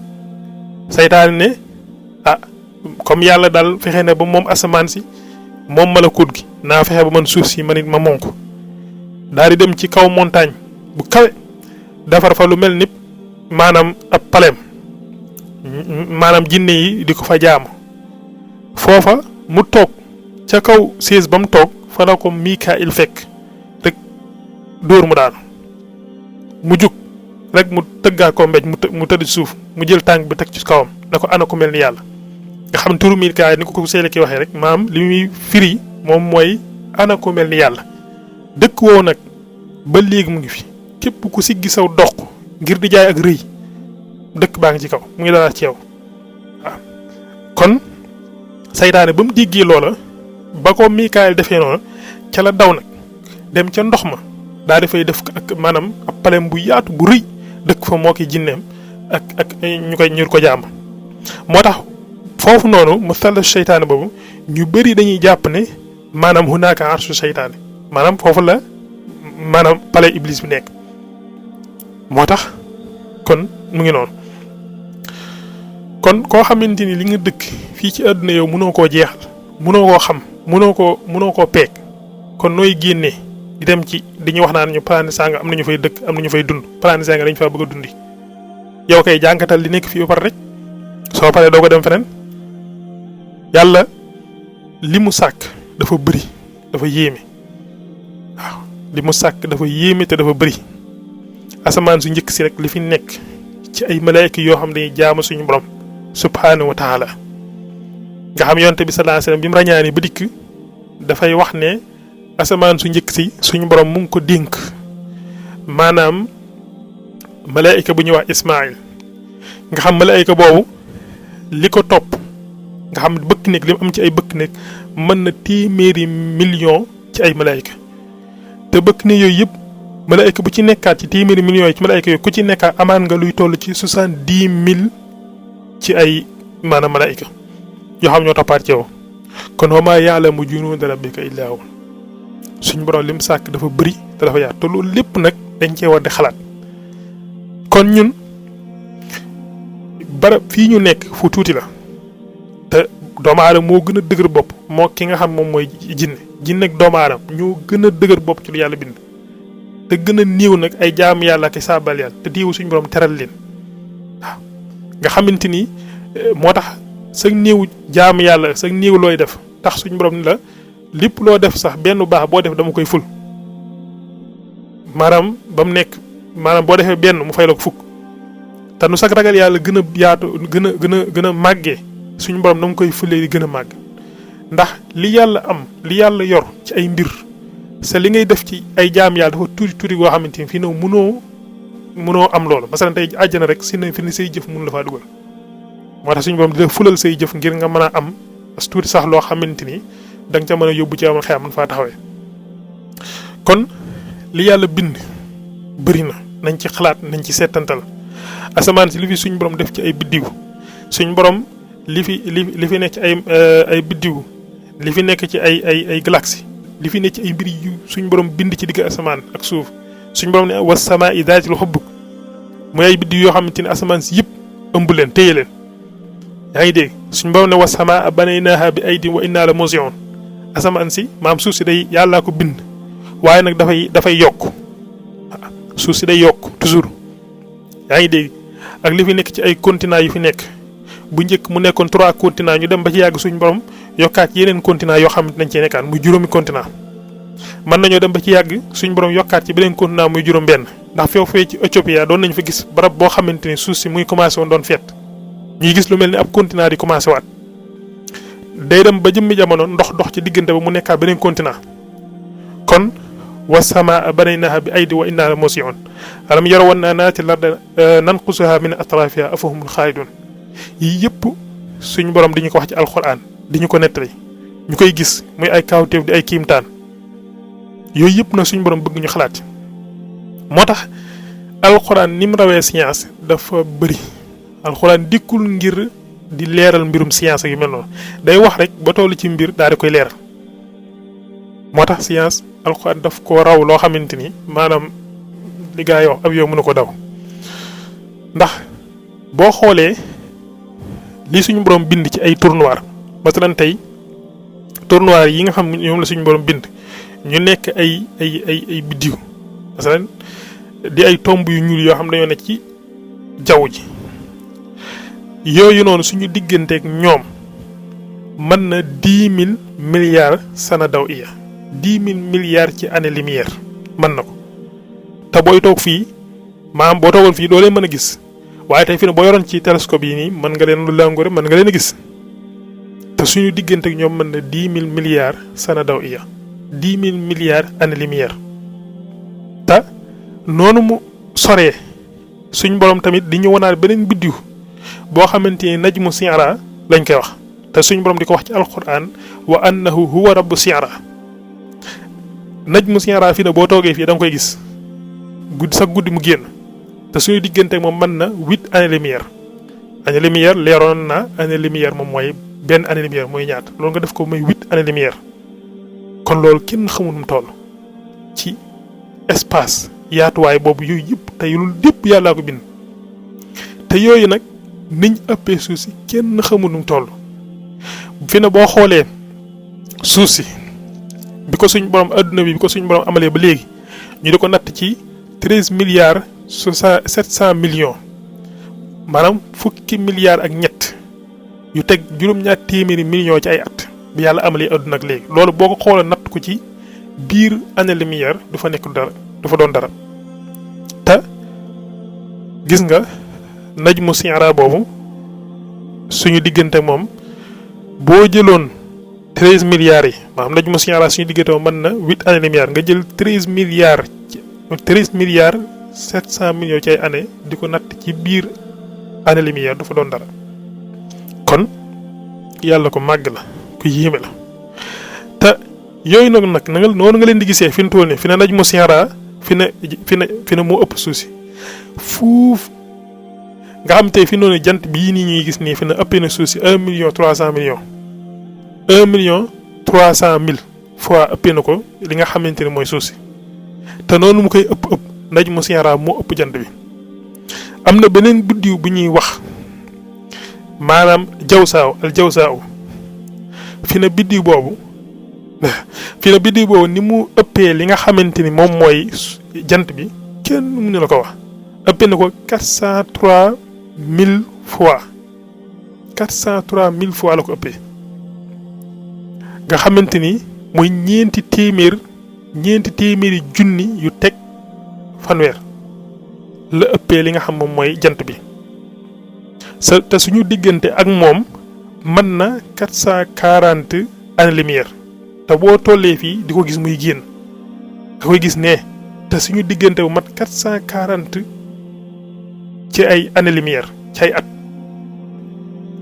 saytaane ne ah comme yàlla daal fexe ne ba moom asamaan si moom malakut gi naa fexe ba man suuf si man it ma monk daal di dem ci kaw montagne bu kawe defar fa lu mel ni maanaam ab paleem maanaam jinne yi di ko fa jaamu foofa mu toog ca kaw siis ba mu toog fa la ko Mikaayil fekk rek dóor mu daanu mu jug rek mu tëggaa ko mbéj mu tëdd suuf mu jël tànk bi teg ci kawam na ko ana ko mel ni yàlla nga xam turu Mikaayil ni ko seele ki waxee rek maam li muy firi moom mooy ana ko mel ni yàlla dëkk woowu nag ba léegi mu ngi fi képp ku siggi saw dox ngir di jaay ak rëy dëkk baa ngi ci kaw mu ngi dala ci yow waaw kon saytaane ba mu déggee loola ba ko Mikaayil defee noonu ca la daw nag dem ca ndox ma daa dafay def ak maanaam ab palem bu yaatu bu rëy dëkk fa moo ki jinneem ak ñu ko jàmm moo tax foofu noonu mu sall seytaane boobu ñu bëri dañuy jàpp ne maanaam hunaaka arshu seytaane maanaam foofu la maanaam palais iblis bi nekk moo tax kon mu ngi noonu kon koo xamante ni li nga dëkk fii ci àdduna yow mënoo koo jeexal mënoo koo xam mënoo koo peeg kon nooy génnee di dem ci dañuy wax naan ñu planète sanga am na ñu fay dëkk am na ñu fay dund planète sanga dañu faa bëgg a dundi yow kay jànkatal li nekk fii ba pare rek soo paree doo ko dem feneen yàlla li mu sàkk dafa bëri dafa yéeme waaw li mu sàkk dafa yéeme te dafa bëri asamaan su njëkk si rek li fi nekk ci ay malaayka yoo xam dañuy jaamu suñu borom subhaanahu wa taala nga xam yonte bi sallallahu alayhi wasallam bi mu ràññaani ba dikk dafay wax ne asamaan su njëkk si suñu borom mu ngi ko dénk maanaam malaayika bu ñuy wax Ismaïl nga xam malaayika boobu li ko topp nga xam bëkk néeg li mu am ci ay bëkk néeg mën na téeméeri million ci ay malaayika te bëkk néeg yooyu yëpp malaayika bu ci nekkaat ci téeméeri millions yi ci malaayika yooyu ku ci nekkaat amaan nga luy toll ci 70,000 ci ay maanaam malaayika yoo xam ñoo toppaat ci yow kon wa maa ya'lamu junuuda rabbika illaa huwa suñ borom lim sàkk dafa bëri te dafa yaatu te loolu lépp nag dañ cee war di xalaat kon ñun barab fii ñu nekk fu tuuti la te doomu aadama moo gën a dëgër bopp moo ki nga xam moom mooy jinne ak doomu aadama ñoo gën a dëgër bopp ci lu yàlla bind te gën a néew nag ay jaam yàlla ak saabal yàlla te diiwu suñu borom teral leen waaw nga xamante ni moo tax sa néew jaam yàlla sa néew looy def tax suñu borom ni la lépp loo def sax benn baax boo def dama koy ful maanaam ba mu nekk maanaam boo defee benn mu fay la ko fukk te nu sax ragal yàlla gën a yaatu gën a màggee suñu borom dama koy fulee di gën a màgg ndax li yàlla am li yàlla yor ci ay mbir sa li ngay def ci ay jaam yàlla dafa tuuti goo xamante ni fii nag munoo am loolu masalan tey àjjana rek si ne fi ne say jëf mun la faa dugal moo tax suñu borom di la fulal say jëf ngir nga mën a am as tuuti sax loo xamante ni da nga ca mën a yóbbu ci amal xeex mën faa taxawee kon li yàlla bind bëri na nañ ci xalaat nañ ci settantal asamaan si li fi suñu borom def ci ay biddiw suñu borom li fi nekk ci ay biddiw li fi nekk ci ay galaxie li fi nekk ci ay mbir yu suñu borom bind ci digg asamaan ak suuf suñu borom ne was samaa'i zaatil hubuuk mooy ay biddiw yoo xamante ni asamaan si yëpp ëmb leen téye leen yaa ngi dégg suñu borom ne was samaa'a banaynaahaa bi aydin wa innaa la muusi'uun asamaan si maam suuf si day yàllaa ko bind waaye nag dafay yokk suuf si day yokk toujours yaa ngi dégg ak li fi nekk ci ay continents yu fi nekk bu njëkk mu nekkoon 3 continents ñu dem ba ci yàgg suñu borom yokkaat yeneen continents yoo xam ne nañ cee nekkaat muy juróomi continent mën nañoo dem ba ci yàgg suñu borom yokkaat ci beneen continent muy juróom benn ndax fee ci Éthiopie doon nañ fa gis barab boo xamante ni suuf si muy commencé woon doon feet ñuy gis lu mel ni ab continent di commencé waat day dem ba jëmmi jamono ndox ci diggante ba mu nekkaat beneen continent kon wasamaa banaynaahaa bi aydin wa innaa la muusi'uun alam yaraw annaa naatil arda nanqusuhaa min atraafihaa afahumul xaaliduun yii yëpp suñu borom di ñu ko wax ci alxuraan di ñu ko nettali ñu koy gis muy ay kaawteef di ay kiimtaan yooyu yëpp nag suñu borom bëgg ñu xalaat moo tax alxuraan ni mu rawee science dafa bëri alxuraan dikkul ngir di leeral mbirum science ak yu mel noonu day wax rek ba toll ci mbir daal di koy leeral moo tax science alxuraan daf ko raw loo xamante ni maanaam li gaa yi wax ab yow mënu ko daw ndax boo xoolee li suñu borom bind ci ay trou noir masalan tey trou noir yi nga xam ñoom la suñu borom bind ñu nekk ay biddiw masalan di ay tomb yu ñuul yoo xam dañoo nekk ci jaww ji yooyu noonu suñu digganteeg ñoom mën na 10,000 milliards sana daw iya 10,000 milliards ci année lumière mën na ko te booy toog fii maanaam boo toogoon fii doo leen mën a gis waaye tey fi ne boo yoroon ci télescope yi nii mën nga leen lu langore mën nga leen a gis te suñu diggante ak ñoom mën na 10,000 milliards sana daw iya 10,000 milliards année lumière te noonu mu soree suñ borom tamit di ñu wanaat beneen biddiw boo xamante ni najmu si'ra lañ koy wax te suñ borom di ko wax ci alquran wa annahu huwa rabbu si'ra najmu si'ra fii ne boo toogee fii da nga koy gis guddi mu génn te suñu diggante moom mën na 8 années lumière année lumière leeroon na année lumière moom mooy benn année lumière mooy ñaata loolu nga def ko mooy 8 années lumière kon loolu kenn xamul nu mu toll ci espace yaatuwaay boobu yooyu yëpp te loolu lépp yàllaa ko bind te yooyu nag niñ ëppee suuf si kenn xamul nu mu toll fi ne boo xoolee suuf si bi ko suñ borom adduna bi ko suñ borom amalee ba léegi ñu di ko natt ci 13 milliards 700 millions maanaam fukki milliards ak ñett yu teg juróom-ñaar téeméeri millions ci ay at bi yàlla amalee adduna ak léegi loolu boo ko xoolee natt ko ci biir année lumière du fa nekk dara du fa doon dara te gis nga najmu si'ra boobu suñu diggante moom boo jëloon 13 milliards yi maanaam najmu si'ra suñu diggante moom mën na 8 années lumière nga jël 13 milliards 700 millions ci ay année di ko natt ci biir année lumière du fa doon dara kon yàlla ko màgg la ku yéeme la te yooyu nag na nga noonu nga leen di gisee fi mu toll nii fi ne naj mu siyaara fi ne moo ëpp suuf si fuuf nga xam tey fi noonu jant bii nii ñuy gis nii fi ne ëppee na suuf si 1,3 million 1,300,000 fois ëppee na ko li nga xamante ne mooy suuf si te noonu mu koy ëpp naj mu siyaara moo ëpp jant bi am na beneen biddiw bu ñuy wax maanaam jawsaaw fi na biddiw boobu ni mu ëppee li nga xamante ni moom mooy jant bi kenn mënu la ko wax ëppee na ko 403,000 fois 403,000 fois la ko ëppee nga xamante ni mooy ñeenti téeméeri junni yu teg fanweer la ëppee li nga xam moom mooy jant bi te suñu diggante ak moom mën na 440 années-lumière te boo tollee fii di ko gis muy génn nga koy gis ne te suñu diggante bu mat 440 ci ay années-lumière ci ay at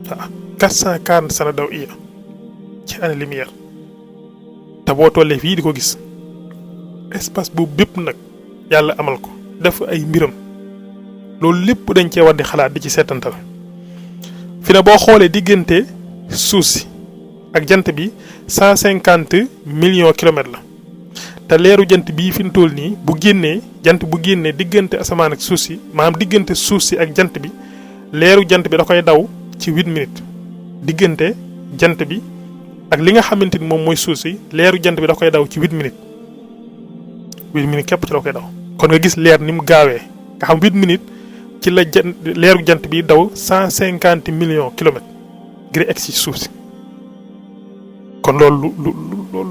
waaw 440 sana daw iya ci années-lumière te boo tollee fii di ko gis espace boobu bépp nag yàlla amal ko def ay mbiram loolu lépp dañ cee war di xalaat di ci seetantal fi ne boo xoolee diggante suuf si ak jant bi 150 millions kilomètres la te leeru jant bii fi mu toll nii bu génnee diggante asamaan ak suuf si maanaam diggante suuf si ak jant bi leeru jant bi da koy daw ci 8 minutes diggante jant bi ak li nga xamante ni moom mooy suuf si leeru jant bi da koy daw ci 8 minutes 8 minutes képp ci la koy daw kon nga gis leer ni mu gaawee nga xam 8 minutes ci la leeru jant bi daw 150 millions kilomètres ngir egg ci suuf si kon loolu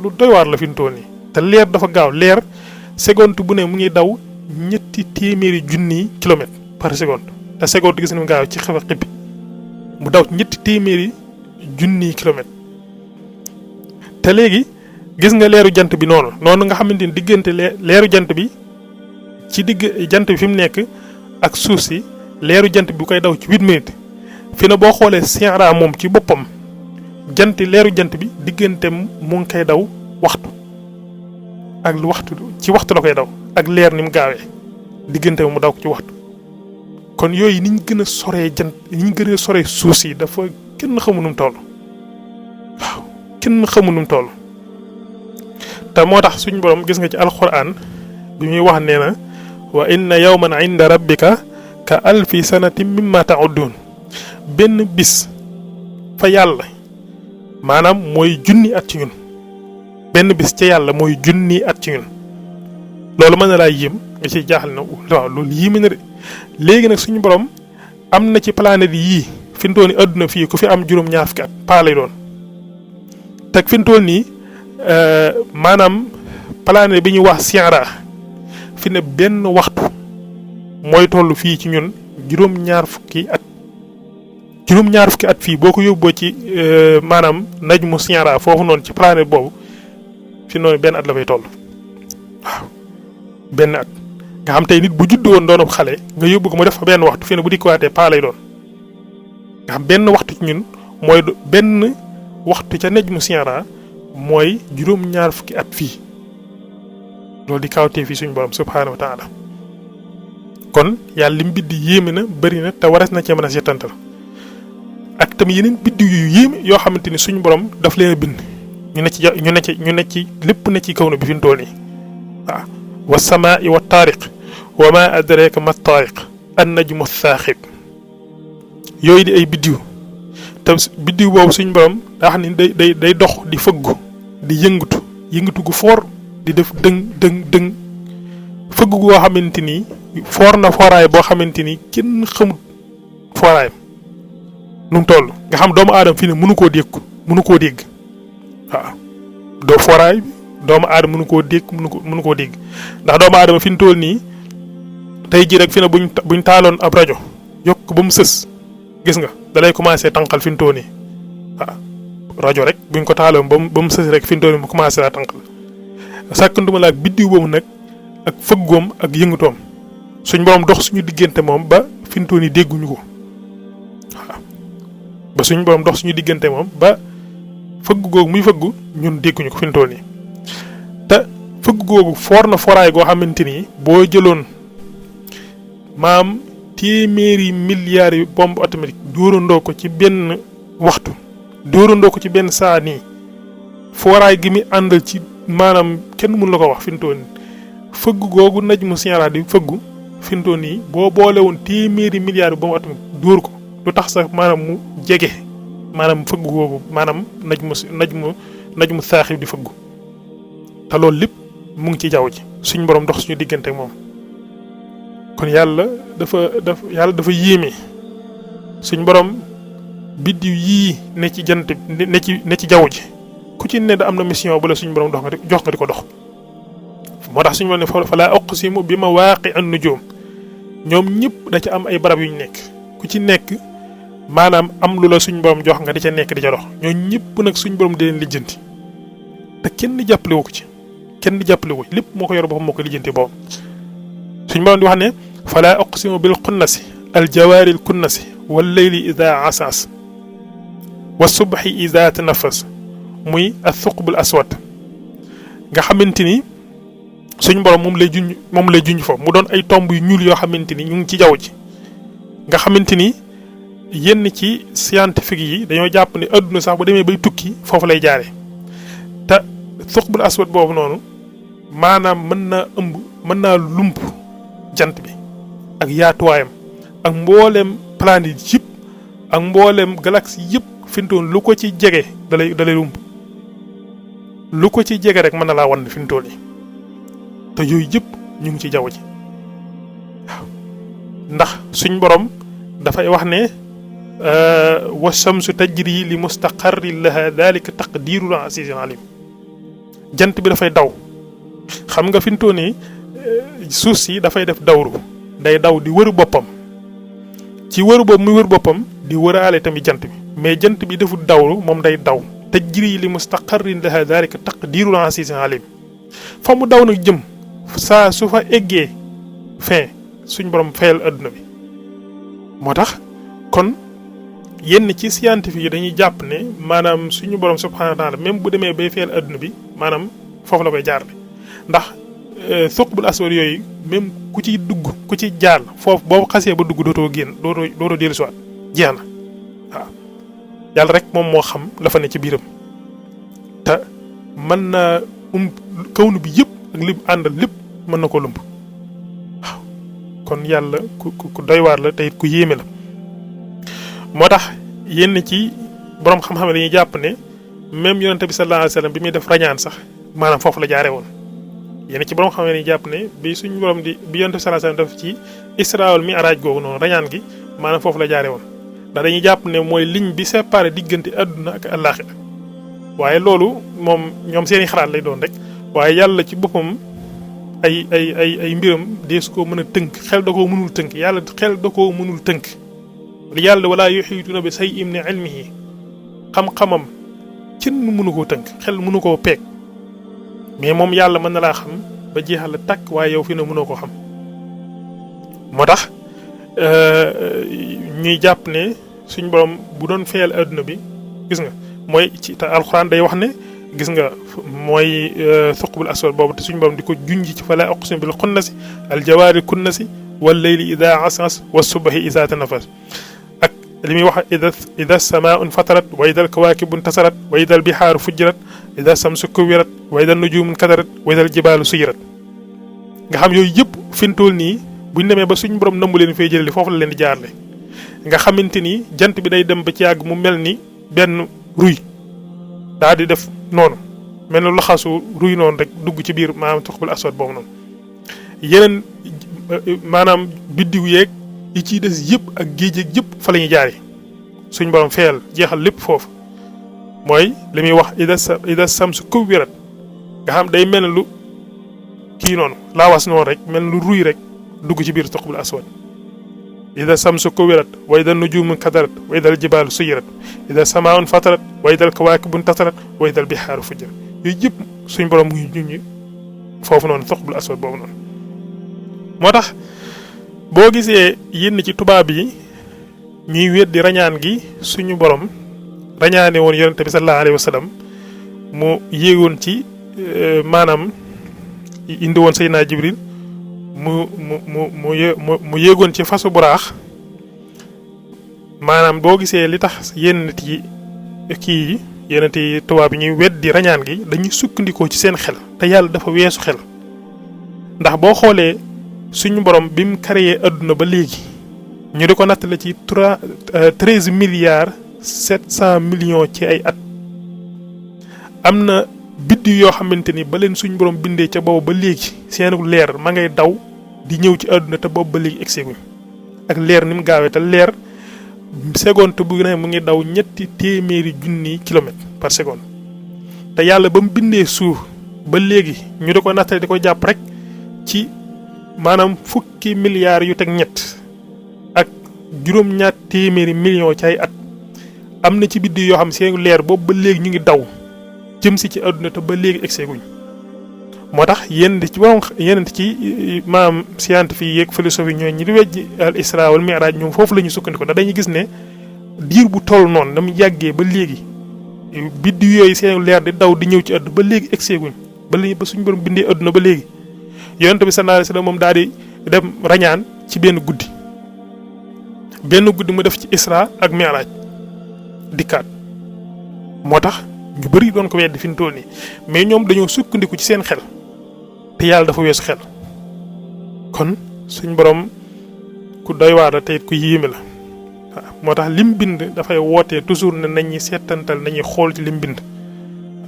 lu doy waar la fi mu toll nii te leer dafa gaaw leer seconde bu ne mu ngi daw 300 junniy kilomètres par seconde te seconde gis nga mu gaaw ci xew a xibbi mu daw 300 junniy kilomètres te léegi gis nga leeru jant bi noonu nga xamante ni diggante leeru jant bi ci digg jant bi fi mu nekk ak suuf si leeru jant bi bu koy daw ci 8 minutes fi na boo xoolee siyaara moom ci boppam leeru jant bi digganteem mu ngi koy daw waxtu ak lu waxtu la koy daw ak leer ni mu gaawee diggante mu daw ko ci waxtu kon yooyu ni ñu gën a soree ni ñu gën a soree suuf si dafa kenn xamu nu mu toll waaw kenn xamu nu mu toll te moo tax suñu borom gis nga ci alxuraan bi muy wax nee na wa inna yawman inda rabbika ka alfi sanatin mimma ta'uddun benn bis fa yàlla maanaam mooy junni at ci ñun benn bis ca yàlla mooy junni at ci ñun loolu mën na laa yéem nga ciy jaaxal na waaw loolu yéeme na de léegi nag suñu borom am na ci planète yii fi mu toll nii adduna fii ku fi am juróom-ñaar fukki at paa lay doon teg fi mu toll nii maanaam planète bi ñuy wax Siyara fi ne benn waxtu mooy toll fii ci ñun juróom-ñaar fukki at fii boo ko yóbboo ci maanaam najmu Siyara foofu noonu ci planète boobu fi noonu benn at la fay toll waaw benn at nga xam tey nit bu judd woon doonu xale nga yóbbu ko mu def fa benn waxtu fi ne bu dikkuwaatee paa lay doon nga xam benn waxtu ci ñun mooy benn waxtu ca najmu Siyara mooy juróom-ñaar fukki at fii loolu di kawtee fii suñu borom subhaanahu wa taala kon yàlla lim biddi yéeme na bëri na te waras na cee mën a seetantal ak tamit yeneen biddiw yu yéeme yoo xamante ni suñu borom daf leen a bind ñu ne ci lépp ne ci kaw na bi fi mu toll nii waaw wa samaa'i wa taariq wa ma adraka ma taariq an najmu thaaxib yooyu di ay biddiw te biddiw boobu suñu borom daa xam ne day dox di fëggu di yëngatu gu foor di def dëng fëgg goo xamante ni foor na fooraay boo xamante ni kenn xamut fooraayam nu mu toll nga xam doomu aadama fii ne mënu koo dégg waaw doo fooraay bi doomu aadama mënu koo dégg ndax doomu aadama fi mu toll nii tey jii rek fi ne buñ taaloon ab rajo yokk ba mu sës gis nga da lay commencé tànqal fi mu toll nii waaw rajo rek buñ ko taaloon ba mu sës rek fi mu toll nii mu commencé laa tànqal sàkkantuma la ak biddiw boobu nag ak fëggoom ak yëngutoom suñ borom dox suñu diggante moom ba fintoon yi dégguñu ko waaw ba suñ borom dox suñu diggante moom ba fëgg googu muy fëggu ñun dégguñu ko fintoon yi te fëgg googu foor na foraay goo xamante ni boo jëloon maam téeméeri milliards yi bombe atomique dóorandoo ko ci benn waxtu dóorandoo ko ci benn saa nii foraay gi mi àndal ci maanaam kenn mënu la ko wax fintoon fëgg googu naj mu signala di fëggu fintoon yi boo boole woon téeméeri milliards yi bombe atomique dóor ko lu tax sax maanaam mu jege maanaam fëgg googu maanaam naj mu saaxib di fëggu te loolu lépp mu ngi ci jaww ji suñ borom dox suñu diggante ak moom kon yàlla dafa yéeme suñ borom biddiw yii ne ci jant ne ci jaww ji ku ci ne da am na mission bu la suñ borom jox nga di ko dox moo tax suñ borom ne fa laa uqsimu bi mawaqi an-nujum ñoom ñëpp da ca am ay barab yu ñu nekk ku ci nekk maanaam am lu la suñ borom jox nga di ca nekk di ca dox ñoo ñëpp nag suñ borom di leen lijjanti te kenn jàppale wu ko ci lépp moo ko yor boppam moo ko lijjanti boobu suñ borom di wax ne fala uqsimu bil xunnasi al jawaaril kunnasi wal layli ida asas wa subhi ida tanafas muy athuqbul aswad nga xamante ni suñ borom moom lay junj foofu mu doon ay tomb yu ñuul yoo xamante ni ñu ngi ci jaww ji nga xamante ni yenn ci scientifique yi dañoo jàpp ne adduna sax bu demee bay tukki foofu lay jaare te thuqbul aswad boobu noonu maanaam mën naa lump jant bi ak yaatuwaayam ak mbooleem planète yëpp ak mbooleem galaxie yëpp fintoon lu ko ci jege dalay lump lu ko ci jege rek mën na laa wan fintoon yi te yooyu yëpp ñu ngi ci jaww ji waaw ndax suñ borom dafay wax ne wa shamsu tajri li mustaqarrin laha dhalika taqdirul azizil alim jant bi dafay daw xam nga fintoon yi suuf si dafay def dawru day daw di wër boppam ci wër boobu muy wër boppam di wëraale tamit jant bi mais jant bi deful dawru moom day daw tajri li mustaqarrin laha dhalika taqdirul azizil alim fa mu daw nag jëm saa su fa eggee fin suñ borom fayal adduna bi moo tax kon yenn ci scientifique yi dañuy jàpp ne maanaam suñu borom subhanahu wa taala même bu demee bay fayal adduna bi maanaam foofu la koy jaarale ndax thuqbul aswad yooyu même ku ci dugg ku ci jaar foofu boo xasee ba dugg dootoo génn dootoo dellu si waat jeex na waaw yàlla rek moom moo xam la fa ne ci biiram te mën naa kawnu bi yëpp ak li àndal lépp mën na ko lumb waaw kon yàlla ku doy waar la te it ku yéeme la moo tax yenn ci borom xam-xam ne dañuy jàpp ne même yonente bi sallallahu alayhi wasallam bi muy def rañaan sax maanaam foofu la jaare woon yenn ci borom xam ne dañuy jàpp ne bi suñu borom bi yonente bi sallallahu alayhi wasallam def ci isra wal mi'raj googu noonu rañaan gi maanaam foofu la jaare woon ndax dañuy jàpp ne mooy ligne bi séparé diggante adduna ak àllaaxira waaye loolu moom ñoom seeni xalaat lay doon rek waaye yàlla ci boppam ay mbiram dees koo mën a tënk xel da koo mënul tënk yàlla xel da koo mënul tënk yàlla wala yuhiituna bi shay'in min ilmihi xam-xamam kenn mënu koo tënk xel mënu koo peeg mais moom yàlla mën na laa xam ba jeexal la tàkk waaye yow fi ne mënoo koo xam moo tax ñuy jàpp ne suñ borom bu doon fayal adduna bi gis nga mooy ci te alxuraan day wax ne gis nga mooy thuqbul aswad boobu te suñ borom di ko junj ci fala uqsimu bil xunnasi al jawaari kunnasi wal layli ida asas wa subhi ida tanafas ak li muy wax ida samaau fatarat wa ida al kawaakibu intasarat wa ida al bihaaru fujjirat ida samsu kuwirat wa ida al nujumu kadarat wa ida al jibaalu suyirat nga xam yooyu yëpp fintool nii buñ demee ba suñ borom nambu leen fay jëlee foofu la leen di jaarle nga xamante ni jant bi day dem ba ci yàgg mu mel ni benn ruy daal di def noonu mel na laxasu ruy noonu rek dugg ci biir maanaam thuqbul aswad boobu noonu yeneen maanaam biddiw yeeg yi ciy des yëpp ak géej yeeg yëpp fa la ñuy jaaree suñ borom feyal jeexal lépp foofu mooy li muy wax ida samsu kuwirat nga xam day mel ne lu kii noonu laawas noonu rek mel ne lu ruy rek dugg ci biir thuqbul aswad ida samsu kuwirat wa ida nujumu kadarat wa ida al jibaalu suyirat ida samaun fatarat wa ida al kawaakibu intasarat wa ida al bihaaru fujjirat yooyu yëpp suñ borom muy ñu foofu noonu thuqbul aswad boobu noonu moo tax boo gisee yenn ci tubaab yi ñuy weddi rañaan gi suñu borom rañaane woon yonente bi sallallahu alayhi wa sallam mu yéegoon ci maanaam indi woon Seydina Jibril mu yéegoon ci fasu buraax maanaam boo gisee li tax yenn nit yi kii yi yenn nit yi tubaab yi ñuy weddi rañaan gi dañuy sukkandikoo ci seen xel te yàlla dafa weesu xel ndax boo xoolee suñu borom bi mu créé adduna ba léegi ñu di ko nattale ci 13 milliards 700 millions ci ay at am na biddiw yoo xamante ni ba leen suñu borom bindee ca boobu ba léegi seenu leer ma ngay daw di ñëw ci adduna te boobu ba léegi egseeguñ ak leer ni mu gaawee te leer seconde bu ne mu ngi daw 300 junni kilomètres par seconde te yàlla ba mu bindee suuf ba léegi ñu di ko nattale di ko jàpp rek ci maanaam fukki milliards yu teg ñett ak juróom-ñaar téeméeri millions ci ay at am na ci biddiw yoo xam seen leer boobu ba léegi ñu ngi daw jëm si ci àdduna te ba léegi egseeguñ moo tax yenn ci maam scientifique yeeg philosophie ñooy ñi di wejji al isra wal mi'raj ñoom foofu la ñu sukkandiku ndax dañuy gis ne diir bu toll noonu dama yàggee ba léegi biddiw yooyu seen leer di daw di ñëw ci àdduna ba léegi egseeguñ ba léegi ba suñu borom bindee àdduna ba léegi yonent bi sallallahu alayhi wasallam moom daal di dem rañaan ci benn guddi mu def ci isra ak mi'raj dikkaat moo tax ñu bari doon ko weddi fi mu toll nii mais ñoom dañoo sukkandiku ci seen xel te yàlla dafa weesu xel kon suñ borom ku doy waar la te it ku yéeme la waaw moo tax lim bind dafay wootee toujours ne nañuy seetantal nañuy xool ci lim bind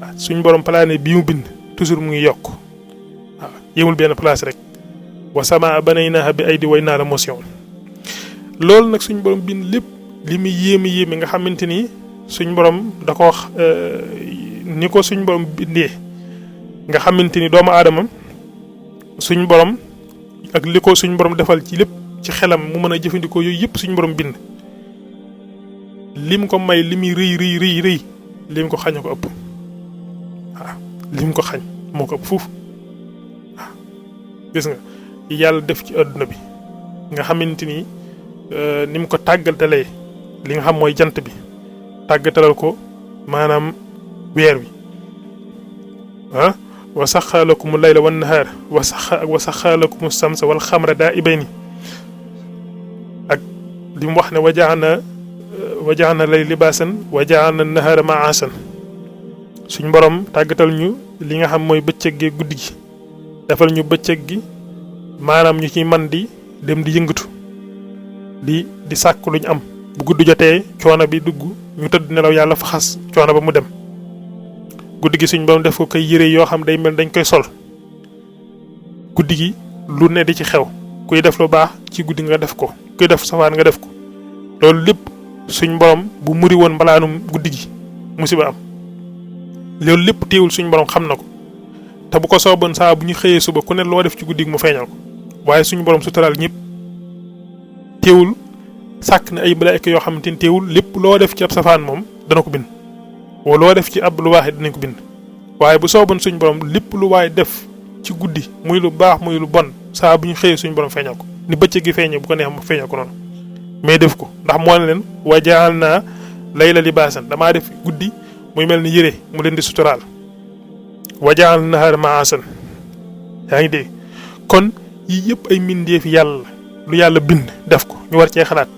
waaw suñ borom planète bii mu bind toujours mu ngi yokk waaw yemul benn place rek wa samaa banaynaha bi aydi wa innaa la muusi'uun loolu nag suñ borom bind lépp li muy yéeme nga xamante ni suñ borom da ko wax ni ko suñ borom bindee nga xamante ni doomu aadama suñ borom ak li ko suñ borom defal ci lépp ci xelam mu mën a jëfandikoo yooyu yëpp suñ borom bind lim ko may li muy rëy lim ko xañ ko ëpp waaw lim ko xañ moo ko ëpp fuuf waaw gis nga yàlla def ci adduna bi nga xamante ni ni mu ko tàggatalee li nga xam mooy jant bi tàggatalal ko maanaam weer wi ah wa saxxara lakumu layla wan nahaar wa saxxara lakumu samsa wal xamra daa'ibayni ak li mu wax ne wa ja'alna layla libaasan wa ja'alna nahaara ma'aasan suñ borom tàggatal ñu li nga xam mooy bëccëg gi guddi gi defal ñu bëccëg gi maanaam ñu ci man di dem di yëngatu di sàkk luñ am bu guddi jotee coono bi dugg ñu tëdd nelaw yàlla fa xas coono ba mu dem guddi gi suñ borom def ko kay yére yoo xam day mel dañ koy sol guddi gi lu ne di ci xew kuy def lu baax ci guddi nga def ko kuy def safaan nga def ko loolu lépp suñ borom bu muri woon mbalaanum guddi gi musiba am loolu lépp teewul suñ borom xam na ko te bu ko sooboon saa bu ñu xëyee suba ku ne loo def ci guddi gi mu feeñal ko waaye suñ borom suturaal ñëpp teewul sàkk na ay malaayka yoo xamante ni teewul lépp loo def ci ab safaan moom dana ko bind wala loo def ci ab lu baax dinañ ko bind waaye bu sooboon suñ borom lépp lu waay def ci guddi muy lu baax muy lu bon saa bu ñu xëyee suñ borom feeñal ko ni bëccëg gi feeñee bu ko neex mu feeñal ko noonu mais def ko ndax moo ne leen wa ja'alnaa layla libaasan damaa def guddi muy mel ni yére mu leen di suturaal wa ja'alnaa nahaara ma'aasan yaa ngi dégg kon yii yëpp ay mbindeef yàlla lu yàlla bind def ko ñu war cee xalaat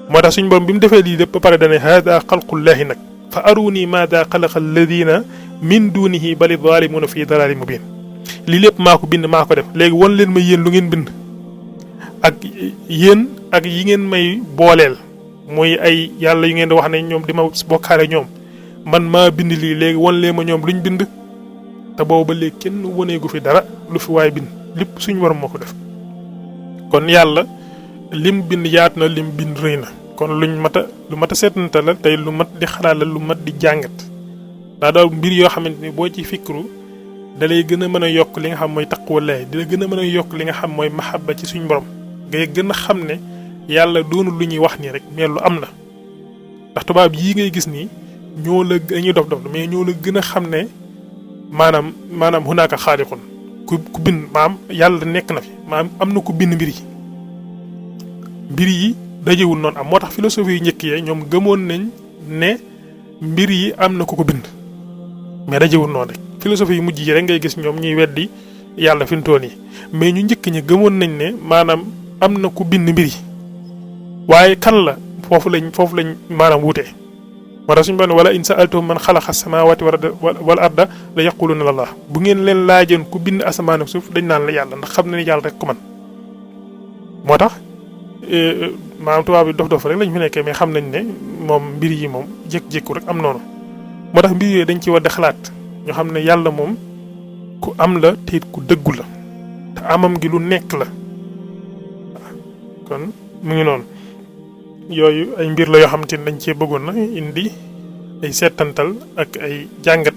moo tax suñ borom bi mu defee lii lépp ba pare dane haada xalqullaahi nag fa aruni maada xalaqa alladina min dunihi bali zalimuna fi dalali mubin lii lépp maa ko bind maa ko def léegi wan leen ma yéen lu ngeen bind ak yéen ak yi ngeen may booleel muy ay yàlla yu ngeen di wax ne ñoom di ma bokkaale ñoom man maa bind lii léegi wan leen ma ñoom luñ bind te boobu ba léegi kenn waneegu fi dara lu fi waay bind lépp suñ borom moo ko def kon yàlla lim bind yaatu na lim bind rëy na kon lu mat a seetante la tey lu mat di xalaat la lu mat di jàngat daa daal mbir yoo xamante ni boo ci fikru da lay gën a mën a yokk li nga xam mooy taqwallaahi di la gën a mën a yokk li nga xam mooy mahabba ci suñ borom ngay gën a xam ne yàlla doonul lu ñuy wax nii rek mais lu am la ndax tubaab yii ngay gis nii ñoo la dañuy dof mais ñoo la gën a xam ne maanaam hunaaka xaaliqun ku bind maam yàlla nekk na fi maam am na ku bind mbir yi mbir yi dajewul noonu am moo tax philosophie yu njëkk yee ñoom gëmoon nañ ne mbir yi am na ku ko bind mais dajewul noonu rek philosophie yu mujj yi rek ngay gis ñoom ñuy weddi yàlla fi mu toll nii mais ñu njëkk ñi gëmoon nañ ne maanaam am na ku bind mbir yi waaye kan la foofu lañ maanaam wutee moo tax suñu bon wala in sa'altum man xalaqa samawati wal arda la yaquluna Allah bu ngeen leen laajoon ku bind asamaan ak suuf dañ naan la yàlla ndax xam na ni yàlla rek ko man moo tax maanaam tubaab bi dof rek lañ fi nekkee mais xam nañ ne moom mbir yi moom jékku-jékku rek am noonu moo tax mbir yooyu dañ ci war di xalaat ñu xam ne yàlla moom ku am la te it ku dëggu la te amam gi lu nekk la kon mu ngi noonu yooyu ay mbir la yoo xamante ni dañ cee bëggoon na indi ay seetantal ak ay jàngat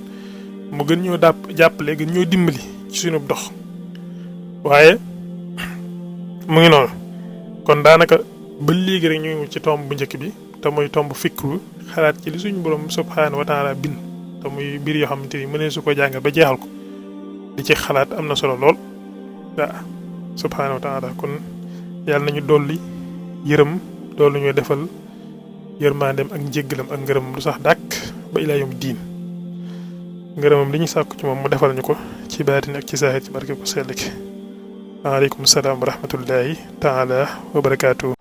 mu gën ñoo jàppale gën ñoo dimbali ci sunu dox waaye mu ngi noonu kon daanaka ba léegi rek ñu ngi ci tomb bu njëkk bi te muy tomb fikru xalaat ci li suñu borom subhaanahu wa taala bind te muy mbir yoo xamante ni mënee su ko jàngal ba jeexal ko di ci xalaat am na solo lool waaw subhaanahu wa taala kon yàlla nañu dolli yërëm loolu ñuy defal yërmandeem ak njéggalam ak ngërëmam du sax dàkk ba ilaa yawmi diin ngërëmam li ñu sàkku ci moom mu defal ñu ko ci baatin ak ci saahir ci barke ko sell ki waaleykum salaam wa rahmatullahi taala wa barakaatu.